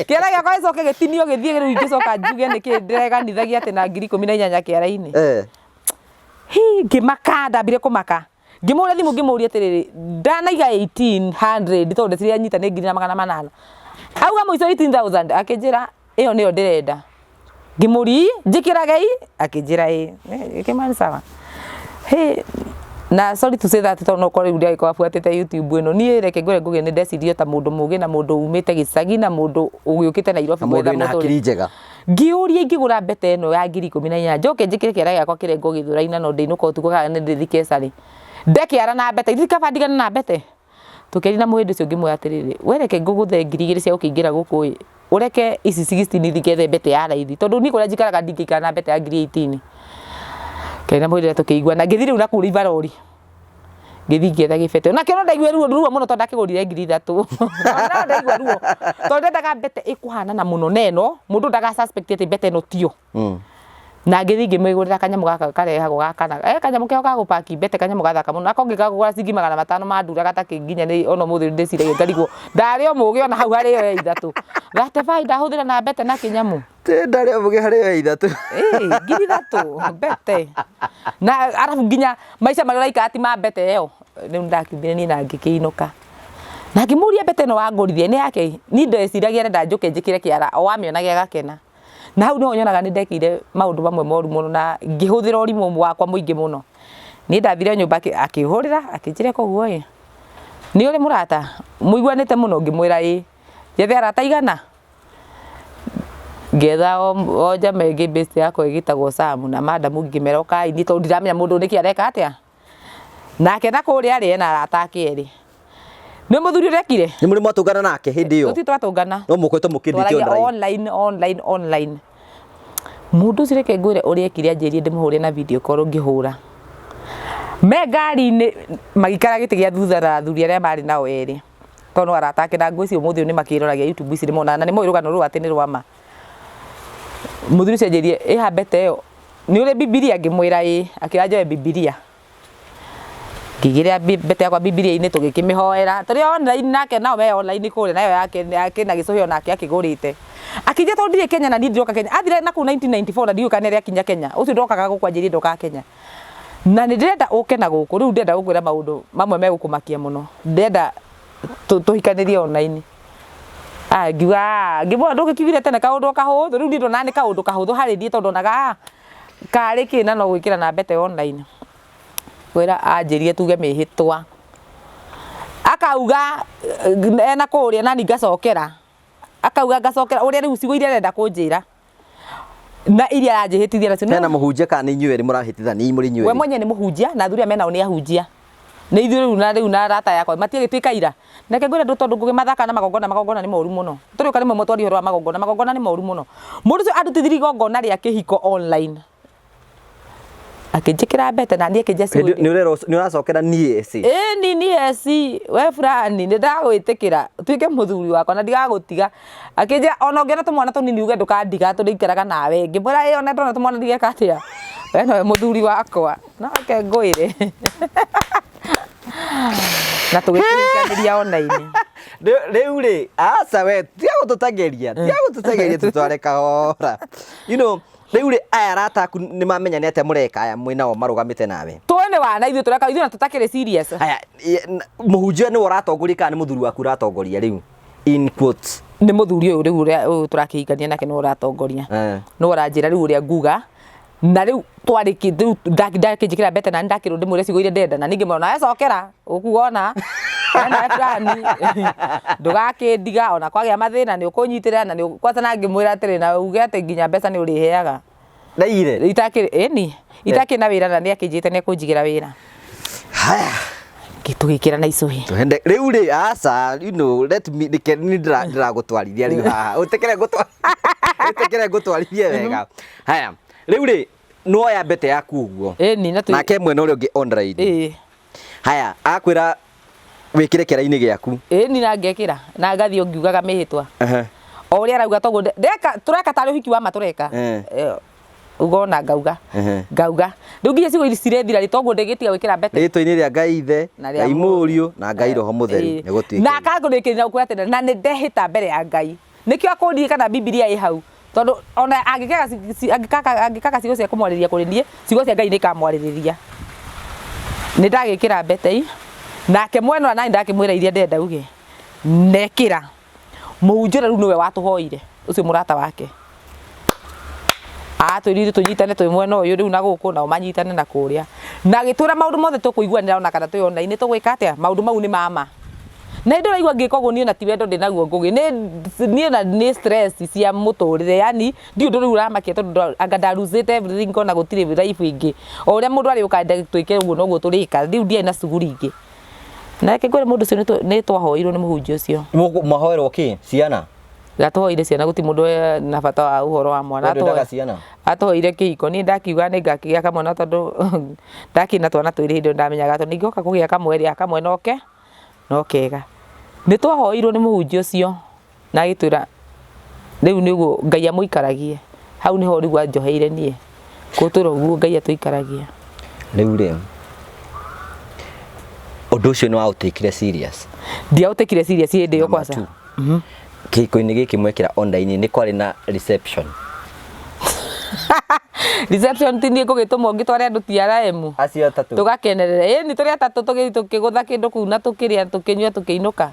kĩara gĩakwa gĩcoke gĩtinio gĩthiĩ rĩu ingĩcoka njuge nĩkĩ ndĩreganithagia atĩ na 18,000 kĩara-inĩ. Hi ngĩmaka ndambire kũmaka. Ngĩmũhũrĩra thimũ ngĩmũria atĩrĩrĩ, ndanaiga 1800 tondũ ndeciria nyita nĩ 1800. Auga mũico 18000 akĩnjĩra ĩyo nĩyo ndĩrenda. Ngĩmũria njĩkĩrage ĩ akĩnjĩra ĩ. Ngĩkĩmwĩra nĩ sawa. Hĩ na sorry to say that tondũ no korwo rĩu ndagĩkorwo abuatĩte YouTube ĩno niĩ reke ngwĩre Ngũgĩ nĩ ndecirie ta mũndũ mũgĩ na mũndũ umĩte gĩcagi na mũndũ ũgĩũkĩte Nairobi Na mũndũ gwetha wĩna mũtũrĩre. hakiri njega. Ngĩũria ingĩgũra mbete ĩno ya 18,000 njoke njĩkĩre kĩara gĩakwa kĩrengwo gĩthũra-inĩ na no ndĩinũka ũtukũ kana nĩ ndĩthiĩ Kesarĩ. Nde kĩara na mbete, ithuĩ kaba ndigane na mbete. Tũkĩaria na mũhĩndĩ ũcio ngĩmwĩra atĩrĩrĩ, we reke ngũgũthe 2,000 cia gũkĩingĩra gũkũ ĩ, ũreke ici 16 thiĩ ngethe mbete ya raithi tondũ niĩ kũrĩa njikaraga ndingĩikara na mbete ya 18,000. Ngĩaria na mũhĩndĩ ũrĩa tũkĩiguana, ngĩthiĩ rĩu nakũu Rivaroli. Ngĩthiĩ ngĩetha gĩbete nakĩo no ndaiguire ruo ruo mũno tondũ ndakĩgũrire 3,000 no ndaigua ruo tondũ ndendaga mbete ĩkũhanana mũno na ĩno mũndũ ndaga suspect atĩ mbete ĩno tiyo. Na ngĩthiĩ ngĩmĩgũrĩra kanyamũ gaka karehagwo ga kana kanyamũ keho ga gũpaki mbete kanyamũ gathaka mũno nako ngĩkagũra ciringi 500 ma ndura gatakĩ nginya nĩ ona ũmũthĩ ndĩciragia ngarigwo ndarĩ o mũgĩ ona hau harĩ ĩyo ya ithatũ 35 ndahũthĩra na mbete na kĩnyamũ. Ndarĩ o mũgĩ harĩ ĩyo ya ithatũ. Ĩĩ 3,000 mbete na arabu nginya maica marĩa ũraikara ti ma mbete ĩyo. Rĩu nĩndakiumire niĩ na ngĩkĩinũka na ngĩmũria mbete ĩno wangũrithia nĩ yake? Niĩ ndeciragia arenda njũke njĩkĩre kĩara o amĩonaga agakena. Na hau nĩho nyonaga nĩ ndekĩire maũndũ mamwe moru mũno na ngĩhũthĩra ũrimũ wakwa mũingĩ mũno. Niĩ ndathire nyũmba akĩhũrĩra akĩnjĩra eka ũguo ĩ, nĩ ũrĩ mũrata mũiguanĩte mũno? Ngĩmwĩra ĩĩ. Njethe arata aigana? Ngĩetha o njama ĩngĩ best yakwa ĩgĩtagwo Sam na madam ngĩmera ũkai niĩ tondũ ndiramenya mũndũ nĩkĩ areka atĩa. Nake na kũrĩa rĩ ena arata ake erĩ. Nĩ mũthuri ũrĩa ekire? Nĩ mũrĩ mwatũngana nake hĩndĩ ĩyo? Tũtirĩ twatũngana. No mũkoretwo mũkĩndĩte Twaragia online. online online online. Mũndũ ũcio reke ngwĩre ũrĩa ekire anjĩrire ndĩmũhũre na video call ngĩhũra. Me ngari-inĩ magĩikara gĩtĩ gĩa thutha na athuri arĩa marĩ nao erĩ. Tondũ no arata ake na ngwĩciria ũmũthĩ ũyũ nĩ makĩroragia YouTube ici nĩ monaga na nĩ moĩ rũgano rũrũ atĩ nĩ rwa ma. Mũthuri ũcio anjĩrire ĩha mbete ĩyo nĩ ũrĩ Bibilia? Ngĩmwĩra ĩĩ. Akĩoya njoe Bibilia. Ngĩigĩrĩra mbete yakwa Bibilia-inĩ tũgĩkĩmĩhoera. Tũrĩ online nake nao me online kũrĩa nayo yake na gĩcũhĩ onake akĩgũrĩte. Akĩnjĩra tondũ ndirĩ Kenya na niĩ ndiroka Kenya. Athire na kũu 1994 na ndiũĩ kana nĩ arĩ akinya Kenya. Ũcio ndokaga gũkũ anjĩrire ndokaga Kenya. Na nĩ ndĩrenda ũke na gũkũ rĩu ndĩrenda gũkwĩra maũndũ mamwe megũkũmakia mũno. Ndĩrenda tũhikanĩrie online. Ah, ngiuga ah, ngĩmwĩra ndũgĩkiugire tene kaũndũ o kahũthũ rĩu niĩ ndonaga nĩ kaũndũ kahũthũ harĩ niĩ tondũ ndonaga ah, karĩ kĩ na no gwĩkĩra na mbete online. Ngwĩra anjĩrire tuge mĩhĩtwa. Akauga ena kũrĩa nani ngacokera. Akauga ngacokera ũrĩa rĩu ciugo iria arenda kũnjĩra. Na iria aranjĩhĩtithia nacio. Hena mũhunjia kana nĩ inyuĩ erĩ mũrahĩtithania mũrĩ inyuĩ We erĩ? mwenyewe nĩ mũhunjia na athuri aya menao nĩ ahunjia. Nĩ ithuĩ rĩu na rĩu na arata yakwa matiagĩtuĩka aira. Reke ngwĩre andũ tondũ Ngũgĩ mathakaga na magongona, magongona nĩ moru mũno. Tũrĩũka rĩmwe twarie ũhoro wa magongona, magongona nĩ moru mũno. Mũndũ ũcio andutithirie igongona rĩa kĩhiko online. Akĩnjĩkĩra mbete na niĩ akĩnjia Hĩndĩ- nĩ ũrerwo- nĩ ũracokera niĩ eci Ĩĩ ni ni eci we fulani nĩ ndagwĩtĩkĩra ũtuĩke mũthuri wakwa na ndigagũtiga. Akĩnjĩra ona ũngĩona tũmwana tũnini uge ndũkandiga tũrĩikaraga nawe. Ngĩmwĩra ĩ ona ndona tũmwana ndigeka atĩa? We nowe mũthuri wakwa. No reke ngwĩre. Na tũgĩkĩhikanĩria online. Rĩu rĩ aca we tiga gũtũtengeria tiga gũtũtengeria tũtware kahora you know rĩu rĩ aya arata aku nĩ mamenya nĩ atĩa mũreka aya mwĩ nao marũgamĩte nawe Tũĩ nĩ wana ithuĩ tũreka ithuĩ na tũtakĩrĩ serious. aya mũhunjia nĩwe ũratongoria kana nĩ mũthuri waku ũratongoria rĩu in quotes Nĩ mũthuri ũyũ rĩu ũrĩa ũyũ tũrakĩhikania nake nĩwe ũratongoria. Nĩwe ũranjĩra rĩu ũrĩa nguga na rĩu twarĩki rĩu ndakĩnjĩkĩra mbete na ndakĩrwo ndĩmwĩre ciugo iria ndĩrenda na ningĩ mona cokera ũkuga ona wena fulani ndũgakĩndiga ona kwagĩa mathĩna nĩ ũkũnyitĩrĩra na nĩ kwanza na ngĩmwĩra atĩrĩ na uge atĩ nginya mbeca nĩ ũrĩheaga Ndaigire. itakĩrĩ ĩni itakĩrĩ na wĩra na nĩ akĩnjĩte nĩ ekũnjigĩra wĩra Haya. tũgĩkĩra na icũhĩ Tuhende rĩu rĩ aca you know let me reke ni ndĩragũtwarithia rĩu haha ũtĩkĩre ngũtwa ũtĩkĩre ngũtwarithie wega haya rĩu rĩ nĩwoya mbete yaku ũguo ĩni na tũ nake mwena ũrĩa ũngĩ online ĩĩ haya akwĩra wĩkĩre kĩara-inĩ gĩaku ĩni na ngekĩra na ngathiĩ o ngiugaga mĩhĩtwa Ehe. o ũrĩa arauga toguo ndeka tũreka tarĩ ũhiki wa ma tũreka Eh. Eh, uga ona ngauga Ehe. ngauga rĩu nginya ciugo ici cirethira rĩ toguo ndĩgĩtiga gwĩkĩra mbete rĩtwa-inĩ rĩa Ngai Ithe Na rĩa Ngai Mũriũ. Mũriũ na Ngai Roho Mũtheru Ĩĩ. nĩ gũtuĩke na akangũrĩkĩria na gũkwĩra atĩrĩ na nĩ ndehĩta mbere ya Ngai nĩkĩo akũndirikana Bibilia ĩ hau tondũ ona angĩkaga angĩkaga ciugo cia kũmwarĩria kũrĩ niĩ ciugo cia Ngai nĩ ikamwarĩrĩria. Nĩ ndagĩkĩra mbete nake mwena nani ndakĩmwĩra iria ndĩrenda uge nekĩra mũhunjia ũrĩa rĩu nĩwe watũhoire ũcio mũrata wake atwĩrire tũnyitane twĩ mwena ũyũ rĩu na gũkũ nao manyitane na kũrĩa na agĩtwĩra maũndũ mothe tũkũiguanĩra ona kana twĩ online tũgwĩka atĩa maũndũ mau nĩ mama na hĩndĩ ũraigua ngĩka ũguo niĩ na ti wendo ndĩ naguo ngũgĩ nĩ niĩ na nĩ stress cia mũtũrĩre yani ndiũ ũndũ rĩu ũramakia tondũ anga ndaruzĩte everything ngona gũtirĩ life ĩngĩ o ũrĩa mũndũ arĩũka twĩke ũguo noguo tũrĩka rĩu ndiarĩ na cuguri ingĩ na reke ngwĩre mũndũ ũcio nĩ twahoirwo nĩ mũhunjia ũcio. Mwahoerwo kĩ? Ciana? Atũhoire ciana gũtirĩ mũndũ na bata wa ũhoro wa mwana. We ndwendaga ciana? Atũhoire kĩhiko. Niĩ ndakiuga nĩ ngakĩgĩa kamwana tondũ ndakĩrĩ na twana twĩrĩ hĩndĩ ĩyo ndamenyaga tondũ ningĩhoka kũgĩa kamwe rĩ, kamwe no kega. Nĩ twahoirwo nĩ mũhunjia ũcio na agĩtwĩra rĩu nĩguo Ngai amũikaragie. Hau nĩho rĩu anjoheire niĩ. Gũtũra ũguo Ngai atũikaragia. Rĩu rĩ, ũndũ ũcio nĩ waũtĩkire serious? Ndiaũtĩkire serious hĩndĩ ĩyo Number kwanza. two. Kĩhiko-inĩ gĩkĩ mwekĩra online nĩ kwarĩ na reception? Reception ti niĩ ngũgĩtũmwo ngĩtware andũ TRM. Acio atatũ? Tũgakenerere. Ĩni tũrĩ atatũ tũgĩthiĩ tũkĩgũtha kĩndũ kũu na tũkĩrĩa tũkĩnyua tũkĩinũka.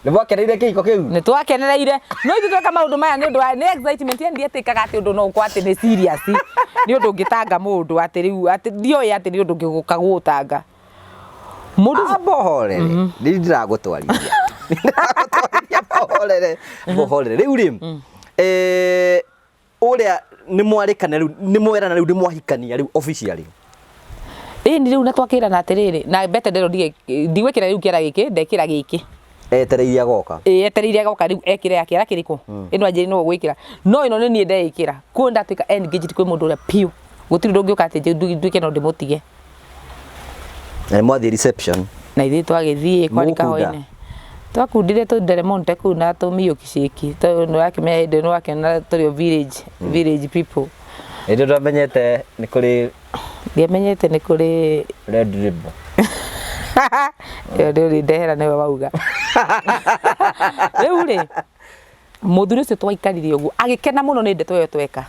Nĩ mwakenereire kĩhiko kĩu? Nĩ twakenereire. No ithuĩ tweka maũndũ maya nĩ ũndũ wa nĩ excitement yani ndietĩkaga atĩ ũndũ no ũkorwo atĩ nĩ serious. Nĩ ũndũ ũngĩtanga mũndũ atĩ rĩu atĩ ndioĩ atĩ nĩ ũndũ ũngĩgũka gũgũtanga. Mũndũ ũcio Amba ũhorere. Nĩ ndĩragũtwarithia. Nĩ ndĩragũtwarithia amba ũhorere. Amba ũhorere. Rĩu rĩ, ũrĩa nĩ mwarĩkana rĩu, nĩ mwerana rĩu nĩ mwahikania rĩu officially. Ĩni rĩu na twakĩrana atĩrĩrĩ, na mbete nderwo ndigwĩkĩra rĩu kĩara gĩkĩ, ndekĩra gĩkĩ. Etereire agoka. Ĩĩ etereire agoka rĩu ekĩre ya kĩara kĩrĩkũ? Ĩno anjĩrire nĩwe ũgwĩkĩra. No ĩno nĩ niĩ ndeĩkĩra. Kuo ndatuĩka engaged kwĩ mũndũ ũrĩa piũ. Gũtirĩ ũndũ ũngĩũka atĩ nduĩke no ndĩmũtige. Na nĩ mwathiĩ reception. Na ithuĩ twagĩthiĩ kwarĩ Mũgũkunda? kahwainĩ. Twakundire tũ Delmonte kũu na tũ milk shake tondũ nĩ wakĩmenya hĩndĩ ĩyo nĩ wakĩona tũrĩ o village, village people. Hĩndĩ ĩyo ndwamenyete nĩ kũrĩ Ndiamenyete nĩ kũrĩ red label. Ĩyo nĩ ũrĩndehera nĩwe wauga. Rĩu rĩ, mũthuri ũcio twaikarire ũguo agĩkena mũno nĩ ndeto ĩyo tweka.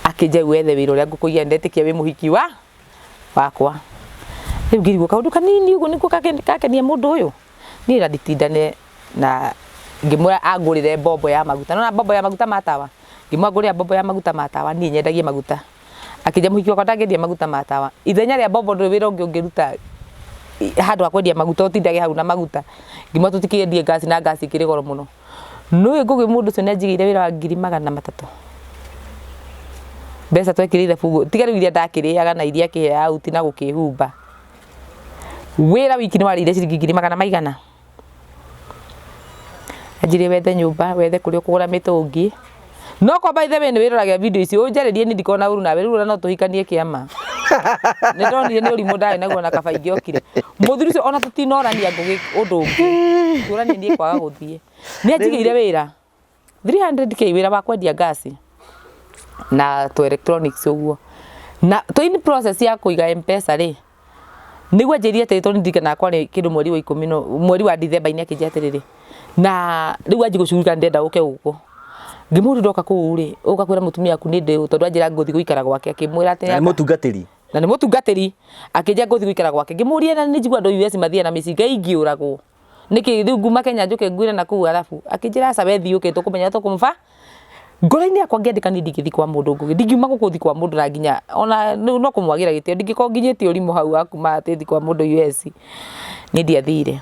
Akĩnjia rĩu wethe wĩra ũrĩa ngũkũiga ndetĩkia wĩ mũhiki wa wakwa. Rĩu ngĩrigwo kaũndũ kanini ũguo nĩko gakenia mũndũ ũyũ. Niĩ na nditindane na ngĩmwĩra angũrĩre mbombo ya maguta. Nĩwona mbombo ya maguta ma tawa? Ngĩmwĩra ngũrĩra mbombo ya maguta ma tawa niĩ nyendagie maguta. Akĩnjĩra mũhiki wakwa ndangĩendia maguta ma tawa. Ithenya rĩa mbombo ndũrĩ wĩra ũngĩ ũngĩruta handũ ha kwendia maguta ũtindage hau na maguta. Ngĩmwĩra tũtikĩendie ngasi na ngasi ĩkĩrĩ goro mũno. Nĩũĩ Ngũgĩ mũndũ ũcio nĩanjigĩire wĩra wa 300,000. Mbeca twekĩrire ithabu tiga rĩu iria ndakĩrĩaga na iria akĩheaga out na gũkĩhumba. Wĩra wiki nĩwarĩire ciringi ngiri magana maigana? Anjĩrire wethe nyũmba, wethe kũrĩa ũkũgũra mĩtũngi. No ko by the way nĩ wĩroragia video ici ũnjarĩrie niĩ ndikoragwo na ũru nawe rĩu ona no tũhikanie kĩama. Nĩ ndonire nĩ ũrimũ ndarĩ naguo na kaba ingĩokire. Mũthuri ũcio ona tũtinorania Ngũgĩ ũndũ ũngĩ. Tũranie niĩ kwaga gũthiĩ. Nĩ anjigĩire wĩra 300K wĩra wa kwendia ngasi na tũ electronics ũguo. Na twĩ in process ya kũiga Mpesa rĩ, nĩguo anjĩrire atĩrĩ tondũ ndirikanaga kwarĩ kĩndũ mweri wa ikũmi na mweri wa Dithemba-inĩ akĩnjĩra atĩrĩrĩ, na rĩu wanjie gũcugurika nĩ ndĩrenda ũke gũkũ. Ngĩmũria ndoka kũu rĩ, ũka kwĩra mũtumia waku nĩ ndĩ tondũ anjĩra ngũthiĩ gũikara gwake akĩmwĩra atĩ Na nĩ mũtungatĩri? Na nĩ mũtungatĩri, akĩnjĩra ngũthiĩ gũikara gwake. Ngĩmũria na nĩ njiguaga andũ a US mathiaga na mĩcinga ingĩũragwo. Nĩkĩ rĩu nguma Kenya njũke nguĩre na kũu arabu. Akĩnjĩra aca we thiĩ ũke tũkũmenya tũkũmũba. Ngoro-inĩ yakwa ngĩandĩka niĩ ndingĩthiĩ kwa mũndũ Ngũgĩ, ndingiuma gũkũ thiĩ kwa mũndũ na nginya ona no kũmwagĩra gĩtĩo, ndingĩkorwo nginyĩtie ũrimũ hau wa kuma atĩ thiĩ kwa mũndũ US, niĩ ndiathire.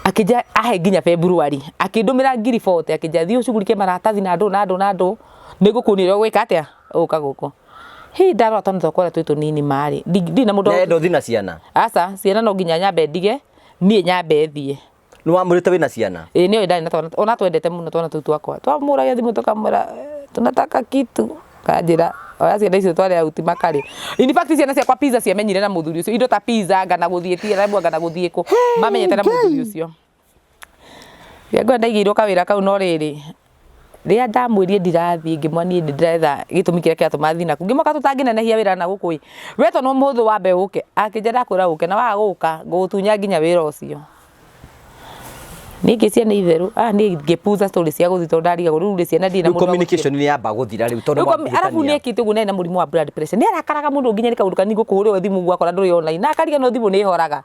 Akĩnjĩra ahe nginya February, akĩndũmĩra 40,000 akĩnjĩra thiĩ ũcugurike maratathi na ndũ na ndũ na ndũ, nĩngũkuonia ũrĩa ũgwĩka atĩa, ũgũka gũkũ. Hĩ ndarora twana twakwa ũrĩa twĩ tũnini ma rĩ, ndirĩ na mũndũ wa. Ndũthiĩ na ciana? Aca, ciana no nginya nyambe ndige, niĩ nyambe thiĩ. Nĩ wamwĩrĩte wĩna ciana? Ĩĩ nĩ oĩ ndarĩ na twana, ona twendete mũno twana tũu twakwa. Twamũragia thimũ tũkamwĩra tunataka kitu, akanjĩra oya ciana icio tware out makarĩe. In fact ciana ciakwa pizza ciamenyire na mũthuri ũcio, indo ta pizza anga na gũthiĩ TRM anga na gũthiĩ kũ, mamenyete na mũthuri ũcio. Rĩrĩa ndaigĩirwo kawĩra kau no rĩrĩ, Rĩrĩa ndamwĩrire ndirathiĩ ngĩmwĩra niĩ nĩ ndĩretha gĩtũmi kĩrĩa kĩratũma thiĩ nakũu, ngĩmwĩra kaĩ tũtangĩnenehia wĩra na gũkũ ĩ, we to no mũthĩ wambe ũke, akĩnjĩra ndakwĩra ũke na waga gũka ngũgũtunya nginya wĩra ũcio. Niĩ ngĩciria nĩ itherũ, ah niĩ ngĩpuza story cia gũthiĩ tondũ ndarigagwo rĩu rĩ ciana ndirĩ na Rĩu mũndũ wa gũcihe. communication nĩ yamba gũthira rĩu tondũ Rĩu arabu mwahĩtania. nĩ ekĩte ũguo nĩ na mũrimũ wa blood pressure. Nĩ arakaraga mũno nginya nĩ kaũndũ kanini gũkũhũrĩrwo thimũ ũguo akora ndũrĩ online. Na akariganĩrwo thimũ nĩ ĩhoraga.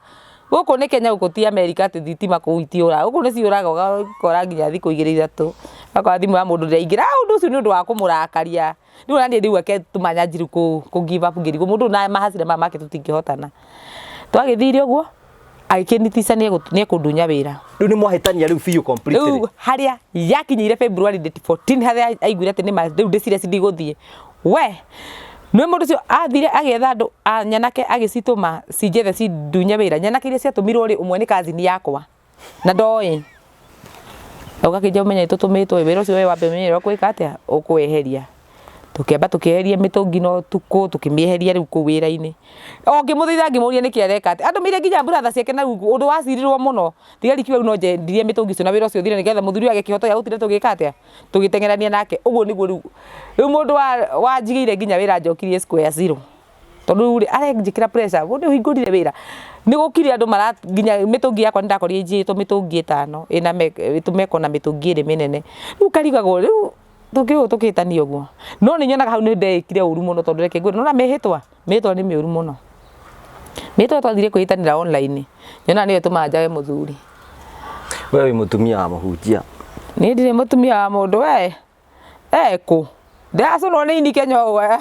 Gũkũ nĩ Kenya gũkũ ti America atĩ thitima kũu itiũraga. Gũkũ nĩ ciũraga ũgakora nginya thikũ igĩrĩ ithatũ. Ũgakora thimũ ya mũndũ ndĩraingĩra. Ah ũndũ ũcio nĩ ũndũ wa kũmũrakaria. Rĩu ona niĩ rĩu reke tũma nyanjirie kũ give up ngĩrigwo mũndũ ũyũ na mahasira maya make tũtingĩhotana. Twagĩthire ũguo agĩkĩnitica nĩ ekũndunya wĩra. Rĩu nĩ mwahĩtania rĩu biũ completely. Rĩu harĩa yakinyĩire February date 14 harĩa aiguire atĩ nĩma rĩu ndĩ serious ndigũthiĩ. We nĩ mũndũ ũcio athire agĩetha andũ a nyanake agĩcitũma cinjethe cindunye wĩra. Nyanake iria ciatũmirwo rĩ ũmwe nĩ cousin yakwa na ndoĩ. Ũgakĩnja ũmenye nĩtũtũmĩtwo ĩ wĩra ũcio we wambe ũmenye ũrĩa ũgwĩka atĩa ũkũweheria. Tũkĩamba tũkĩeheria mĩtũngi na ũtukũ tũkĩmĩeheria rĩu kũu wĩra-inĩ. O ngĩmũthaitha ngĩmũria nĩkĩ areka atĩa, andũmĩire nginya brother ciake na rungu ũndũ wacirirwo mũno. Thigari ikiuga rĩu no njendirie mĩtũngi icio na wĩra ũcio ũthire nĩgetha mũthuri ũyũ age kĩhoto gĩa gũtinda tũgĩka atĩa, tũgĩteng'erania nake. Ũguo nĩguo rĩu, rĩu mũndũ wanjigĩire nginya wĩra anjokirie square zero. Tondũ rĩu rĩ, arenjĩkĩra pressure, we nĩ ũhingũrire wĩra. Nĩ gũkire andũ mara nginya mĩtũngi yakwa nĩ ndakorire ĩnjiyĩtwo mĩtũngi ĩtano ĩna tũmeko na mĩtũngi ĩrĩ mĩnene. Rĩu ngarigagwo rĩu tũngĩrwo tũkĩtania ũguo. No nĩ nyonaga hau nĩ ndeĩkire ũru mũno tondũ reke ngwĩre, nĩ wona mĩhĩtwa, mĩhĩtwa nĩ mĩũru mũno. Mĩhĩtwa twathire kwĩhĩtanĩra online, nyonaga nĩyo ĩtũmaga njage mũthuri. We wĩ mũtumia wa mũhunjia. Niĩ ndirĩ mũtumia wa mũndũ we. Ekũ? Ndĩracũnwo nĩ ini Kenya ũũ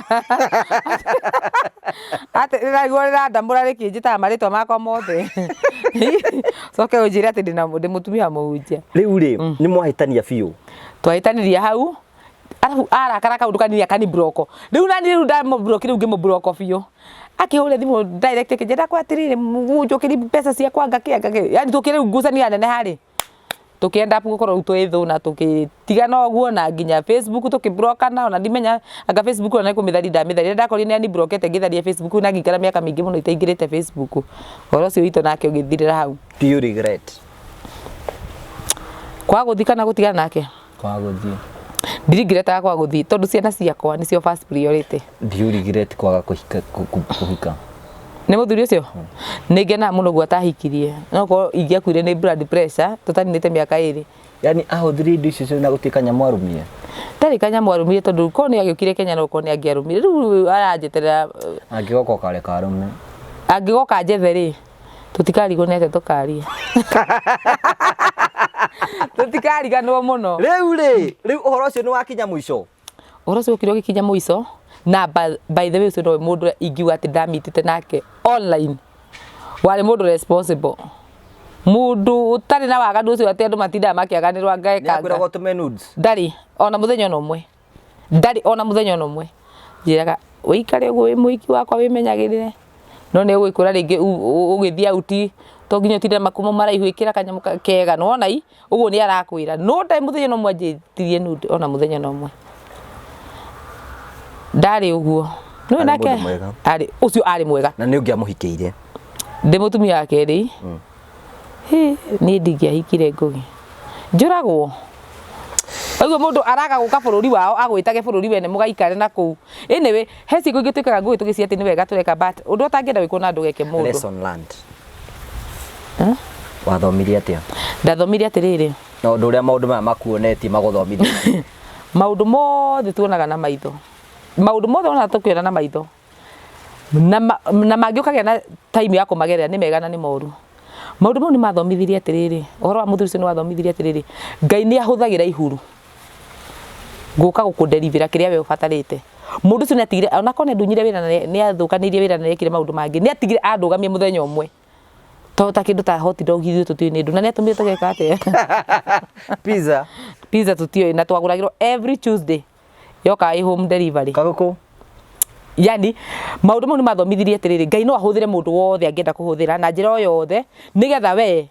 atĩ rĩraigua rĩrandamũra rĩkĩnjĩtaga marĩtwa makwa mothe. Coke ũnjĩre atĩ ndĩna ndĩ mũtumia wa mũhunjia. Rĩu rĩ, nĩ mwahĩtania biũ. Twahĩtanirie hau, arabu arakara kaũndũ kanini akani block. Rĩu nani rĩu ndamũ block rĩu ngĩmũ block biũ. Akĩhũrĩra thimũ direct akĩnjĩra ndakwa atĩrĩrĩ mũnjokerie mbeca ciakwa ngakĩ ngakĩ. Yaani tũkĩrĩ rĩu ngucanio yaneneha rĩ, tũkĩ end up gũkorwo rĩu twĩ thũ na tũgĩtigana ũguo na nginya Facebook tũkĩ-blockana ona ndimenya anga Facebook ona nĩ kũmĩtharia ndamĩtharia ndakorire nĩ ani-blockete ngĩtharia Facebook na ngĩikara mĩaka mĩingĩ mũno itaingĩrĩte Facebook ũhoro ũcio witũ nake ũgĩthirĩra hau. Do you regret? Kwaga gũthiĩ kana gũtigana nake? Kwaga gũthiĩ. Ndiregretaga kwaga gũthiĩ tondũ ciana ciakwa nĩcio first priority. Do you regret kwaga kũhika kũhika? Nĩ mũthuri ũcio? Nĩ ngenaga mũno ũguo atahikirie. No korwo ingĩakuire nĩ blood pressure tũtaninĩte mĩaka ĩrĩ. Yaani ahũthĩrire indo icio ciothe na gũtirĩ kanyamũ arũmire? Ndarĩ kanyamũ arũmire tondũ korwo nĩ agĩũkire Kenya no korwo nĩ angĩarũmire. Rĩu aranjeterera. Angĩgoka ũkareka arũme. Angĩgoka anjethe rĩ, tũtikarigwo nĩ atĩa tũkaria. Tũtikariganwo mũno. Rĩu rĩ, rĩu ũhoro ũcio nĩ wakinya mũico? Ũhoro ũcio ũkire ũgĩkinya mũico na by the way ũcio nowe mũndũ ũrĩa ingiuga atĩ ndamitĩte nake online warĩ mũndũ responsible mũndũ ũtarĩ na waganu ũcio atĩ andũ matindaga makĩaganĩrwo anga ekanga. Nĩakwĩraga ũtũme nudes? Ndarĩ ona mũthenya ona ũmwe ndarĩ ona mũthenya ona ũmwe njĩraga ũikare ũguo wĩ mũhiki wakwa wĩmenyagĩrĩre no nĩ ũgũikora rĩngĩ ũgĩthiĩ out to nginya ũtinde makumo maraihu ĩkĩra kanyamũ kega nĩwona ii Ũguo nĩ arakwĩra no ndarĩ mũthenya ona ũmwe anjĩtirie nude ona mũthenya ona ũmwe. Ndarĩ ũguo. Nĩũĩ Arĩ nake mũndũ mwega. arĩ ũcio arĩ mwega. Na nĩ ũngĩamũhikĩire? Ndĩ mũtumia wa kerĩ. Hĩ, niĩ ndingĩahikire Ngũgĩ. Njũragwo. Ũguo mũndũ araga gũka bũrũri wao agwĩtage bũrũri wene mũgaikare na kũu. Anyway, he ciĩko ingĩ twĩkaga Ngũgĩ tũgĩciria atĩ nĩ wega tũreka but ũndũ ũtangĩenda gwĩkwo na ndũgeke mũndũ. Lesson learned. Wathomire atĩa? Ndathomire atĩrĩrĩ. Na ũndũ ũrĩa maũndũ maya makuonetie magũthomithia. Maũndũ mothe tuonaga na maitho. Maũndũ mothe wonaga tũkĩona na maitho. Na, na mangĩ ũkagĩa na time ya kũmagerera nĩ mega na nĩ moru. Maũndũ mau nĩ mathomithirie atĩrĩrĩ, ũhoro wa mũthuri ũcio nĩ wathomithirie atĩrĩrĩ, Ngai nĩ ahũthagĩra ihuru gũka gũkũnderibĩra kĩrĩa we ũbatarĩte. Mũndũ ũcio nĩ atigire, onakorwo nĩ andunyire wĩra na nĩ athũkanĩirie wĩra na nĩ ekire maũndũ mangĩ, nĩ atigire andũgamia mũthenya ũmwe. To ta kĩndũ ta hot dog ithuĩ tũtiũĩ nĩ ndũ, na nĩ atũmire tũgeka atĩa? Pizza. Pizza tũtiũĩ na twagũragĩrwo every Tuesday yokaga ĩ home delivery. Kagũkũ. Yani maũndũ mau nĩ mathomithirie atĩrĩrĩ, Ngai no ahũthĩre mũndũ wothe angĩenda kũhũthĩra na njĩra o yothe nĩgetha we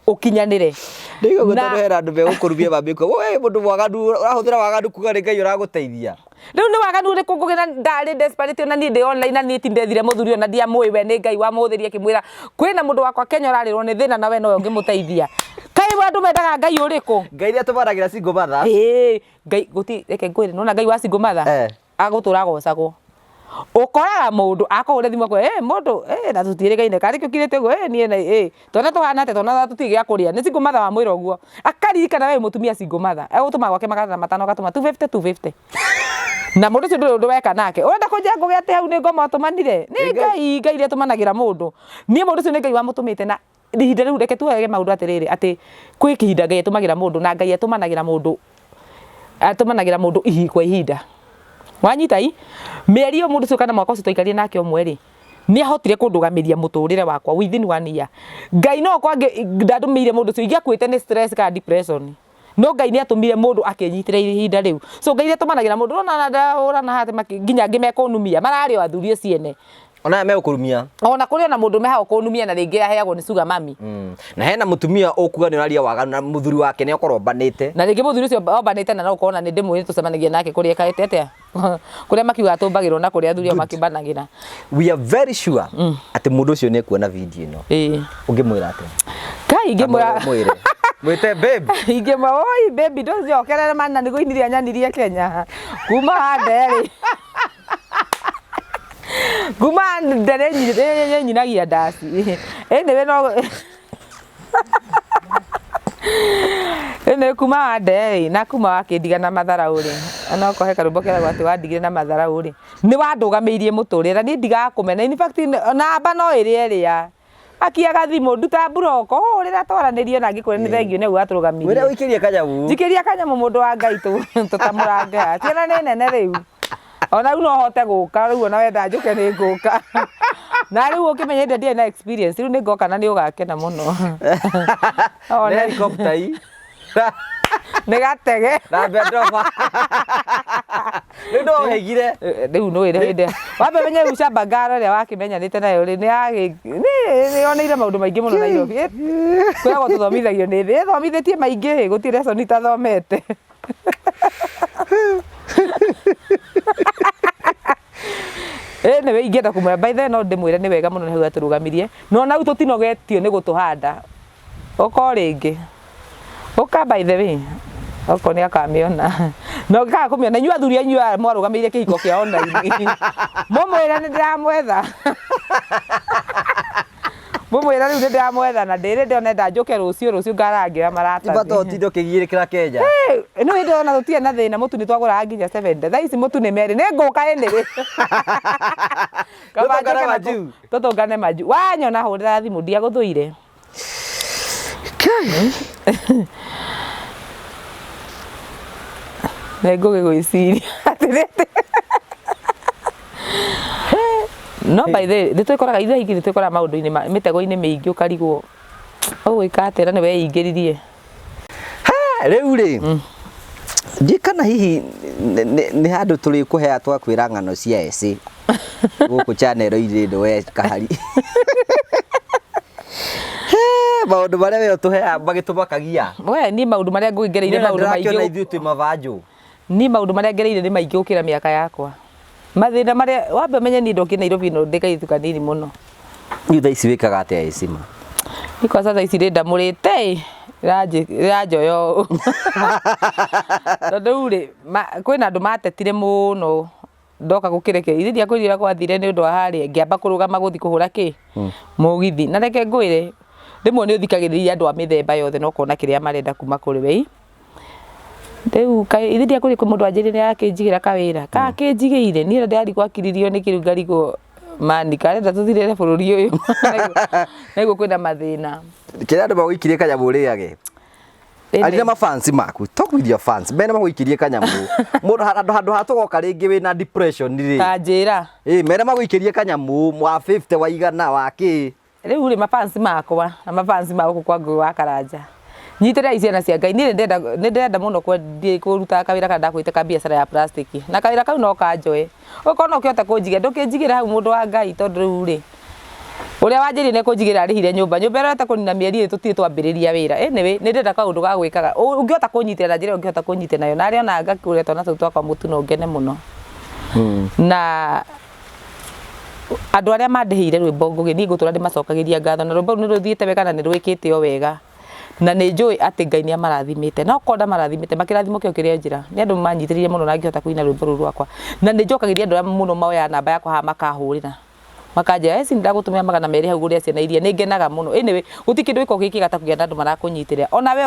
ũkinyanĩre. Ndĩigua Na- tondũ hena andũ megũkũrumia mambie kuga we mũndũ mwaganu ũrahũthĩra waganu kuga nĩ Ngai ũragũteithia. Rĩu nĩ waganu ũrĩkũ ngũgĩ na ndarĩ desperate ona niĩ ndĩ online na niĩ ti ndethire mũthuri ona ndiamũĩ we nĩ Ngai wamũhũthĩria akĩmwĩra kwĩna mũndũ wakwa Kenya ũrarĩrwo nĩ thĩna na we nowe ũngĩmũteithia. Kaĩ andũ mendaga Ngai ũrĩkũ? Ngai nĩ atũmaragĩra single mothers. Ĩĩ Ngai gũti reke ngwĩre nĩwona Ngai wa single mother agũtũra agocagwo. Ũkoraga mũndũ akũhũre thimũ akwĩre, "Eh, mũndũ, eh, na tũtiĩrĩgaine, karĩ kĩ ũkirĩte ũguo, eh, niĩ na eh, twana tũhana atĩa, twana tũtirĩ gĩa kũrĩa." Nĩ single mother wamwĩra ũguo. Akaririkana we wĩ mũtumia single mother. Egũtũma gwake 500 agatũma 250 250. Na mũndũ ũcio ndũrĩ ũndũ weka nake. Ũrenda kũnjĩra ngũgĩ atĩ hau nĩ ngoma ũtũmanire? Nĩ Ngai, Ngai iria atũmanagĩra mũndũ. Niĩ mũndũ ũcio nĩ Ngai wamũtũmĩte na ihinda rĩu reke tuoyage maũndũ atĩrĩrĩ atĩ kwĩ kĩhinda Ngai atũmagĩra mũndũ na Ngai atũmanagĩra mũndũ atũmanagĩra mũndũ ihi kwa ihinda. Wanyita i? Mĩeri ĩyo mũndũ ũcio kana mwaka ũcio twaikarire nake ũmwe rĩ, nĩ ahotire kũndũgamĩria mũtũrĩre wakwa within one year. Ngai no okorwo ndandũmĩire mũndũ ũcio ingĩakuĩte nĩ stress kana depression. No Ngai nĩ atũmire mũndũ akĩnyitĩra ihinda rĩu. So Ngai nĩ atũmanagĩra mũndũ ũrona ona ndahũrana haha atĩ nginya angĩ mekũnumia mararĩ o athuri acio ene. Ona aya megũkũrumia. Ona kũrĩ ona mũndũ mehaga kũnumia na rĩngĩ aheagwo nĩ sugar mummy. Na hena mũtumia ũkuga nĩ ũraria waganu na mũthuri wake nĩ akorwo ombanĩte. Na rĩngĩ mũthuri ũcio ombanĩte na no ũkorwo ona nĩ ndĩmũĩ tũcemanagia nake kũrĩa ekaĩte atĩa kũrĩa makiugaga tũmbagĩrwo na kũrĩa athuri ao makĩmbanagĩra. We are very sure atĩ mũndũ ũcio nĩ ekuona video ĩno. Ĩĩ. Ũngĩmwĩra atĩa? Kai ingĩmwĩra Mwĩre. Mwĩte babe. Ingĩmwĩra oi baby ndũnjokerere mana nĩ kũiniria nyanirie Kenya. Kuma hande rĩ. Kuma hande nĩ nyinagia ndaci. Anyway no Anyway kuma hande rĩ na kuma wakĩndiga na matharaũ rĩ onokorwo he karwĩmbo keragwo atĩ wandigire na matharaũ rĩ nĩ wandũgamĩirie mũtũrĩre na niĩ ndigaga kũmena in fact namba no ĩrĩa ĩrĩa Akia gathimũ, nduta mburoko, hũrĩra twaranĩrie na ngĩkwĩre nĩ thengio nĩ watũrũgamirie. Mwĩre ũikĩrie kanyamũ. Njikĩria kanyamũ mũndũ wa Ngai tũtamũrange haha. Ciana nĩ nene rĩu. Ona rĩu no hote gũka rĩu ona wenda njũke nĩ ngũka. Na rĩu ũkĩmenye hĩndĩ ĩrĩa ndiarĩ na experience rĩu nĩ ngoka na nĩ ũgakena mũno. Nĩ helicopter ii. Nĩ gatege. Na Bendova. Rĩu no ũheigire. Rĩu nĩ wĩre hĩndĩ wambe menye rĩu shamba ngaro ĩrĩa wakĩmenyanĩte nayo rĩ nĩ yoneire maũndũ maingĩ mũno Nairobi. Kwĩragwo tũthomithagio nĩ thĩ, ĩthomithĩtie maingĩ gũtirĩ lesson itathomete. Anyway, ingĩenda kũmwĩra by the way no ndĩmwĩre nĩ wega mũno nĩ hau atũrũgamirie. No ona rĩu tũtinogetio nĩ gũtũhanda. Ũka o rĩngĩ. Ũka by the way. Okorwo nĩ akamĩona. Na ũngĩkaga kũmĩona inyuĩ athuri anyu aya mwarũgamĩrĩire kĩhiko kĩa online. Mũmwĩre nĩ ndĩramwetha. Mũmwĩre rĩu nĩ ndĩramwetha na ndĩrĩ ndĩrona enda njũke rũciũ rũciũ ngarangĩra maratathi. Bata ũtinde ũkĩgirĩkĩra Kenya. Nĩ hĩndĩ ona tũtirĩ na thĩna mũtu nĩ twagũraga nginya 70. Thaa ici mũtu nĩ merĩ. Nĩ ngũka anyway. Kaba Tũtũngane njũke na majuu. Tũtũngane majuu. Wanyona hũrĩra thimũ ndiagũthũire. Nĩ ngũgĩgwĩciria atĩrĩrĩ. No by the way, nĩ twĩkoraga ithuĩ aingĩ nĩ twĩkoraga maũndũ-inĩ ma mĩtego-inĩ mĩingĩ ũkarigwo ũgwĩka atĩa na nĩ weingĩririe. Rĩu rĩ ndiĩ kana hihi nĩ handũ tũrĩkũhea twakwĩra ng'ano cia eci gũkũ channel-inĩ ĩno we kahari. Maũndũ marĩa we ũtũheaga magĩtũmakagia. We niĩ maũndũ marĩa ngũgĩ ngereire Niĩ ona maũndũ maingĩ ndĩrakĩona ithuĩ twĩ mabanjũ. Niĩ maũndũ marĩa ngereire nĩ maingĩ gũkĩra mĩaka yakwa. Mathĩna marĩa wambe ũmenye niĩ ndokire Nairobi ĩno ndĩ kairĩtu kanini mũno. Rĩu thaa ici wĩkaga atĩa Esima? Niĩ kwanza thaa ici rĩndamũrĩte ĩ, rĩranjoya ũũ. Tondũ rĩu rĩ, kwĩna andũ matetire mũno ndoka gũkĩrekereria. Ithe ndiakwĩrire ũrĩa gwathire nĩ ũndũ wa harĩa, ngĩamba kũrũgama gũthiĩ kũhũra kĩ? Mũgithi. Na reke ngwĩre, rĩmwe nĩ ũthikagĩrĩria andũ a mĩthemba yothe na ũkona kĩrĩa marenda kuma kũrĩ we. Rĩu kaĩ ithe ndiakwĩrire kwĩ mũndũ wanjĩrire nĩ arakĩnjigĩra kawĩra, kakĩnjigĩire niĩ ndĩrarigwo akiririo nĩkĩ rĩu ngarigwo mani karenda tũthirĩre bũrũri ũyũ naiguo kwĩna mathĩna. Kĩrĩa andũ magũikirie kanyamũ ũrĩage. Arĩa mafansi maku, talk with your fans. Mene magũikirie kanyamũ. Mũndũ handũ handũ ha tũgoka rĩngĩ wĩna depression rĩ. Ta njĩra. Ĩ mene magũikirie kanyamũ wa 50 wa igana wa kĩ. Rĩu rĩ mafans makwa na mafans ma gũkũ kwa Ngũgĩ wa Karanja nyitĩrĩrai ciana cia Ngai niĩ nĩndĩrenda nĩndĩrenda mũno kwendia kũruta kawĩra karĩa ndakwĩte ka biacara ya plastic na kawĩra kau no kanjoe ũkorwo no ũkĩhote kũnjigĩra ndũkĩnjigĩre hau mũndũ wa Ngai tondũ rĩu rĩ ũrĩa wanjĩrire nĩ kũnjigĩra arĩhire nyũmba nyũmba ĩrorete kũnina mĩeri ĩrĩ tũtirĩ twambĩrĩria wĩra anyway nĩ ndĩrenda kaũndũ ga gwĩkaga ũngĩhota kũnyitĩra na njĩra ĩyo ũngĩhota kũnyitĩra nayo na arĩa ona ngakũrĩra twana tũu twakwa mũtu no ngene mũno na Andũ arĩa mandĩhĩire rwĩmbo Ngũgĩ, niĩ ngũtũra ndĩmacokagĩria ngatho, na rwĩmbo rũu nĩ rũthiĩte wega na nĩ rwĩkĩte o wega. Na nĩ njũĩ atĩ Ngai nĩ amarathimĩte, na okorwo ndamarathimĩte, makĩrathimo kĩo kĩrĩ o njĩra. Nĩ andũ manyitĩrĩire mũno na ngĩhota kũina rwĩmbo rũu rwakwa. Na nĩ njokagĩria andũ arĩa mũno moyaga namba yakwa haha makahũrĩra. Makanjĩra, "Eci nĩ ndagũtũmĩra 200 hau ũgũrĩre ciana iria." Nĩ ngenaga mũno. Anyway, gũtirĩ kĩndũ gĩkoragwo gĩ kĩega ta kũgĩa na andũ marakũnyitĩrĩra. Ona we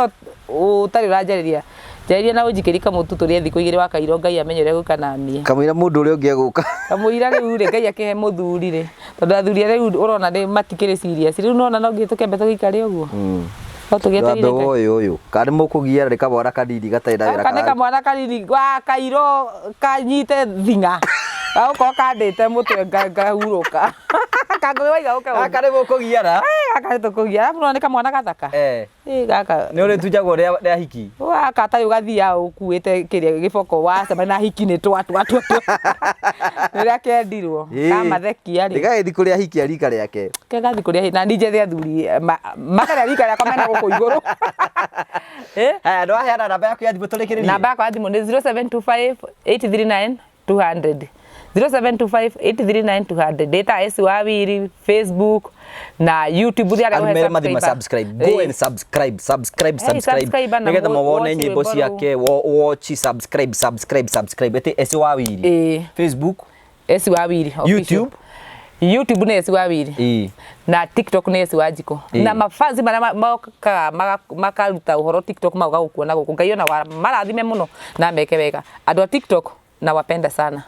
ũtarĩ ũranjarĩria, njarĩria na ũnjikĩrie kamũtu tũrĩe thikũ igĩrĩ wa kairo Ngai amenye ũrĩa egwĩka naniĩ. Kamũira mũndũ ũrĩa ũngĩ egũka. Kamũira rĩu rĩ, Ngai akĩhe mũthuri rĩ, tondũ athuri arĩa rĩu ũrona nĩ matikĩrĩ serious. Rĩu nĩwona no nginya tũkĩambe tũgĩikare ũguo. No tũgĩetereire Ndwambe Ngai. woe ũyũ. Kana nĩ mũkũgiana nĩ kamwana kanini gatarĩ na wĩra Gaka nĩ kamwana kanini wa kairo kanyite thing'a. Gagũkorwo kandĩte mũtwe ngahurũka. Kangũgĩ waiga ũke Gaka nĩ mũkũgiana. Gaka nĩ tũkũgia. Arabu nĩwona nĩ kamwana gathaka. Eh. Ĩ gaka. Nĩ ũrĩtunjagwo nĩ ahiki. Gaka tarĩ ũgathiaga ũkuĩte kĩrĩa gĩboko wacemania na hiki nĩ twa twa twa twa. Rĩrĩa kendirwo. Kamathekia rĩ. Gagĩthiĩ kũrĩ ahiki a rika rĩake. Ke gathiĩ kũrĩ ahiki na niĩ njethe athuri makarĩa rika rĩakwa mena gũkũ igũrũ. Eh? Haya, nĩwaheana namba yaku ya thimũ tũrĩkĩrĩrie. Namba yakwa ya thimũ nĩ 0725 839 200. 0725 839 200. Ndĩta Esi wa Wiri Facebook na YouTube rĩarĩa Andũ mere mathiĩ ma subscribe. Go and subscribe, subscribe, Hey, subscribe. subscribe na Nĩgetha mawone watch nyĩmbo rwĩmbo rũu. ciake, watch, subscribe, subscribe, subscribe. Ĩtĩ Esi wa Wiri. Ĩĩ. Facebook. Esi wa Wiri official. YouTube. YouTube nĩ Esi wa Wiri. Ĩĩ. Na TikTok nĩ Esi wa Njikũ. Ĩĩ. Na mafansi marĩa mokaga makaruta ũhoro TikTok magoka gũkuona gũkũ. Ngai ona marathime mũno na meke wega. Andũ a TikTok nawapenda sana.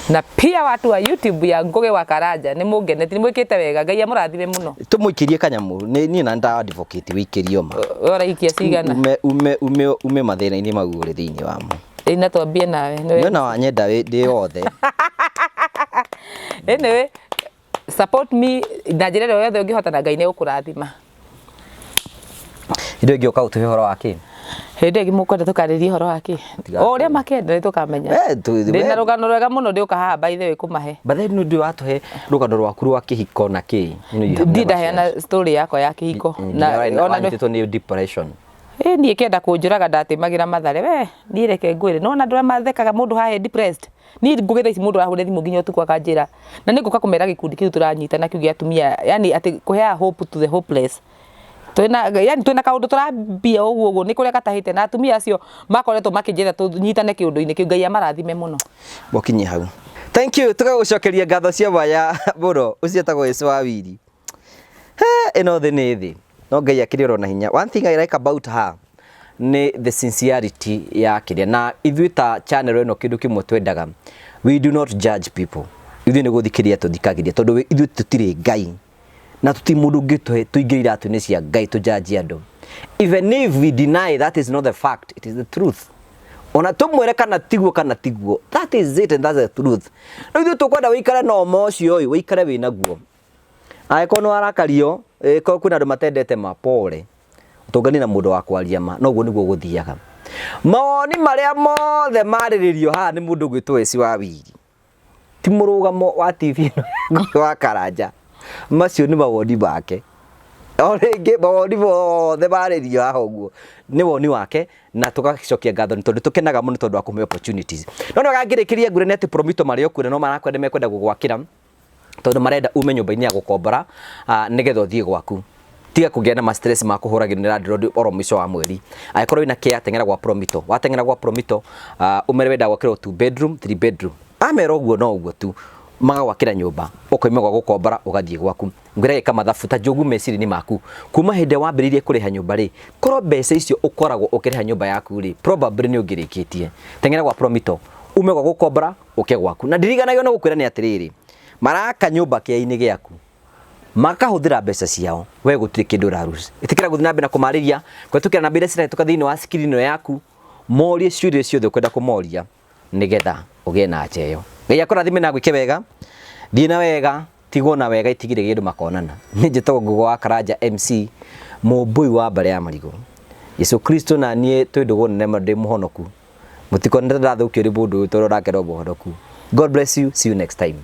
Na pia watu wa YouTube ya Ngugi wa Karanja nĩ mũngenetie, nĩ mwĩkĩte wega. Ngai amũrathime mũno. Tũmũikĩrie kanyamũ. Nĩ niĩ na nda advocate wĩikĩrio ma. We ũraikia cigana? Ume ume ume ume mathĩna-inĩ mau ũrĩ thĩinĩ wamo. Ĩĩ na twambie nawe. Nĩwe Nĩ ona wanyenda ndĩ wothe. Anyway, support me na njĩra ĩrĩa yothe ũngĩhota na Ngai nĩ egũkũrathima. Hĩndĩ ĩngĩ ũka ũtũhe ũhoro wa kĩ? Hĩndĩ ĩngĩ mũkwenda tũkarĩrie ũhoro wa kĩ? O ũrĩa makenda nĩ tũkamenya. Ndĩna rũgano rwega mũno ndĩũka haha by the way kũmahe. But then nĩ ũratũhe rũgano rwaku rwa kĩhiko na kĩ? Ndirĩ ndaheana story yakwa ya kĩhiko. Na ona wanyitĩtwo nĩ depression. Ĩ niĩ kĩenda kũnjũraga ndatĩmagĩra Mathare. We niĩ reke ngwĩre. Nĩwona andũ arĩa mathekaga mũndũ haha e depressed. Niĩ ngũgĩ thaa ici mũndũ arahũrĩra thimũ nginya ũtukũ akanjĩra. Na nĩ ngũka kũmera gĩkundi kĩu tũranyita nakĩo gĩa atumia. Yani atĩ kũheaga hope to the hopeless. Twĩna yani twĩna kaũndũ tũrambia ũguo ũguo nĩ kũrĩa gatahĩte na atumia acio makoretwo makĩnjĩra tũnyitane kĩũndũ-inĩ kĩu. Ngai amarathime mũno. Mũkinyie hau. Thank you. Tũgagũcokeria ngatho cia mwanya mũno. Ũcio etagwo Esi wa Wiri. Ĩno thĩ nĩ thĩ. No Ngai akĩrĩ oro na hinya. One thing I like about her nĩ the sincerity ya kĩrĩa. Na ithuĩ ta channel ĩno kĩndũ kĩmwe twendaga. We do not judge people. Ithuĩ nĩ gũthikĩrĩria tũthikagĩrĩria tondũ ithuĩ tũtirĩ Ngai. Na tũtirĩ mũndũ ũngĩtũhe tũingĩre iratũ-inĩ cia Ngai tũjudge andũ. Even if we deny that is not the fact, it is the truth. Ona tũmwĩre kana tiguo kana tiguo, that is it and that's the truth. Rĩu ithuĩ tũkwenda wĩikare na ũma ũcio ĩ, wĩikare wĩ naguo. Angĩkorwo nĩ warakario, ĩkorwo kwĩna andũ matendete ma, pole. Ũtũnganie na mũndũ wa kwaria ma, no ũguo nĩguo gũthiaga. Mawoni marĩa mothe marĩrĩrio haha nĩ mũndũ ũgwĩtwo Esi wa Wiri. Ti mũrũgamo wa TV ĩno ya wa Karanja. Macio nĩ mawoni make. O rĩngĩ mawoni mothe marĩrio haha ũguo nĩ woni wake na tũgacokia ngatho nĩ tondũ tũkenaga mũno tondũ wa kũmũhe opportunities. No nĩ wega ngĩrĩkĩria ngwĩre nĩ atĩ Promito marĩ o kuo na no marakwenda mekwenda gũgwakĩra tondũ marenda ume nyũmba-inĩ ya gũkombora nĩgetha ũthiĩ gwaku. Tiga kũgĩa na ma stress ma kũhũragĩrwo nĩ landlord oro mũico wa mweri. Angĩkorwo wĩna care teng'era gwa Promito. Wateng'era gwa Promito ũmere wenda gwakĩrwo 2 bedroom, 3 bedroom. Amera ũguo no ũguo tu magagwakĩra nyũmba ũkoima gwa gũkombora ũgathiĩ gwaku. Ngwĩra ĩka mathabu ta njogu meciria-inĩ maku. Kuma hĩndĩ ĩrĩa wambĩrĩirie kũrĩha nyũmba rĩ, korwo mbeca icio ũkoragwo ũkĩrĩha nyũmba yaku rĩ, probably nĩ ũngĩrĩkĩtie. Teng'era gwa Promito ume gwa gũkombora ũke gwaku. Na ndiriganagio nĩ gũkwĩra nĩ atĩrĩrĩ, maraka nyũmba kĩea-inĩ gĩaku makahũthĩra mbeca ciao, we gũtirĩ kĩndũ ũraruta. Ĩtĩkĩra gũthiĩ na mbere na kũmarĩria kũhetũkĩra namba iria cirahĩtũka thĩinĩ wa screen ĩno yaku, morie ciũria ciothe ũkwenda kũmoria nĩgetha ũgĩe na anja ĩyo. Ngai akũrathime na agwĩke wega, thiĩ na wega, tigwo na wega itigire kĩndũ makonana. Niĩ njĩtagwo Ngugo wa Karanja MC, mũmbũi wa mbarĩ ya marigũ. Jesu Kristo na niĩ twĩ ndũgũ nene mũno, ndĩ mũhonoku. Mũtikone ta ndathũkio nĩ mũndũ ũyũ tondũ nake no mũhonoku. God bless you, see you next time.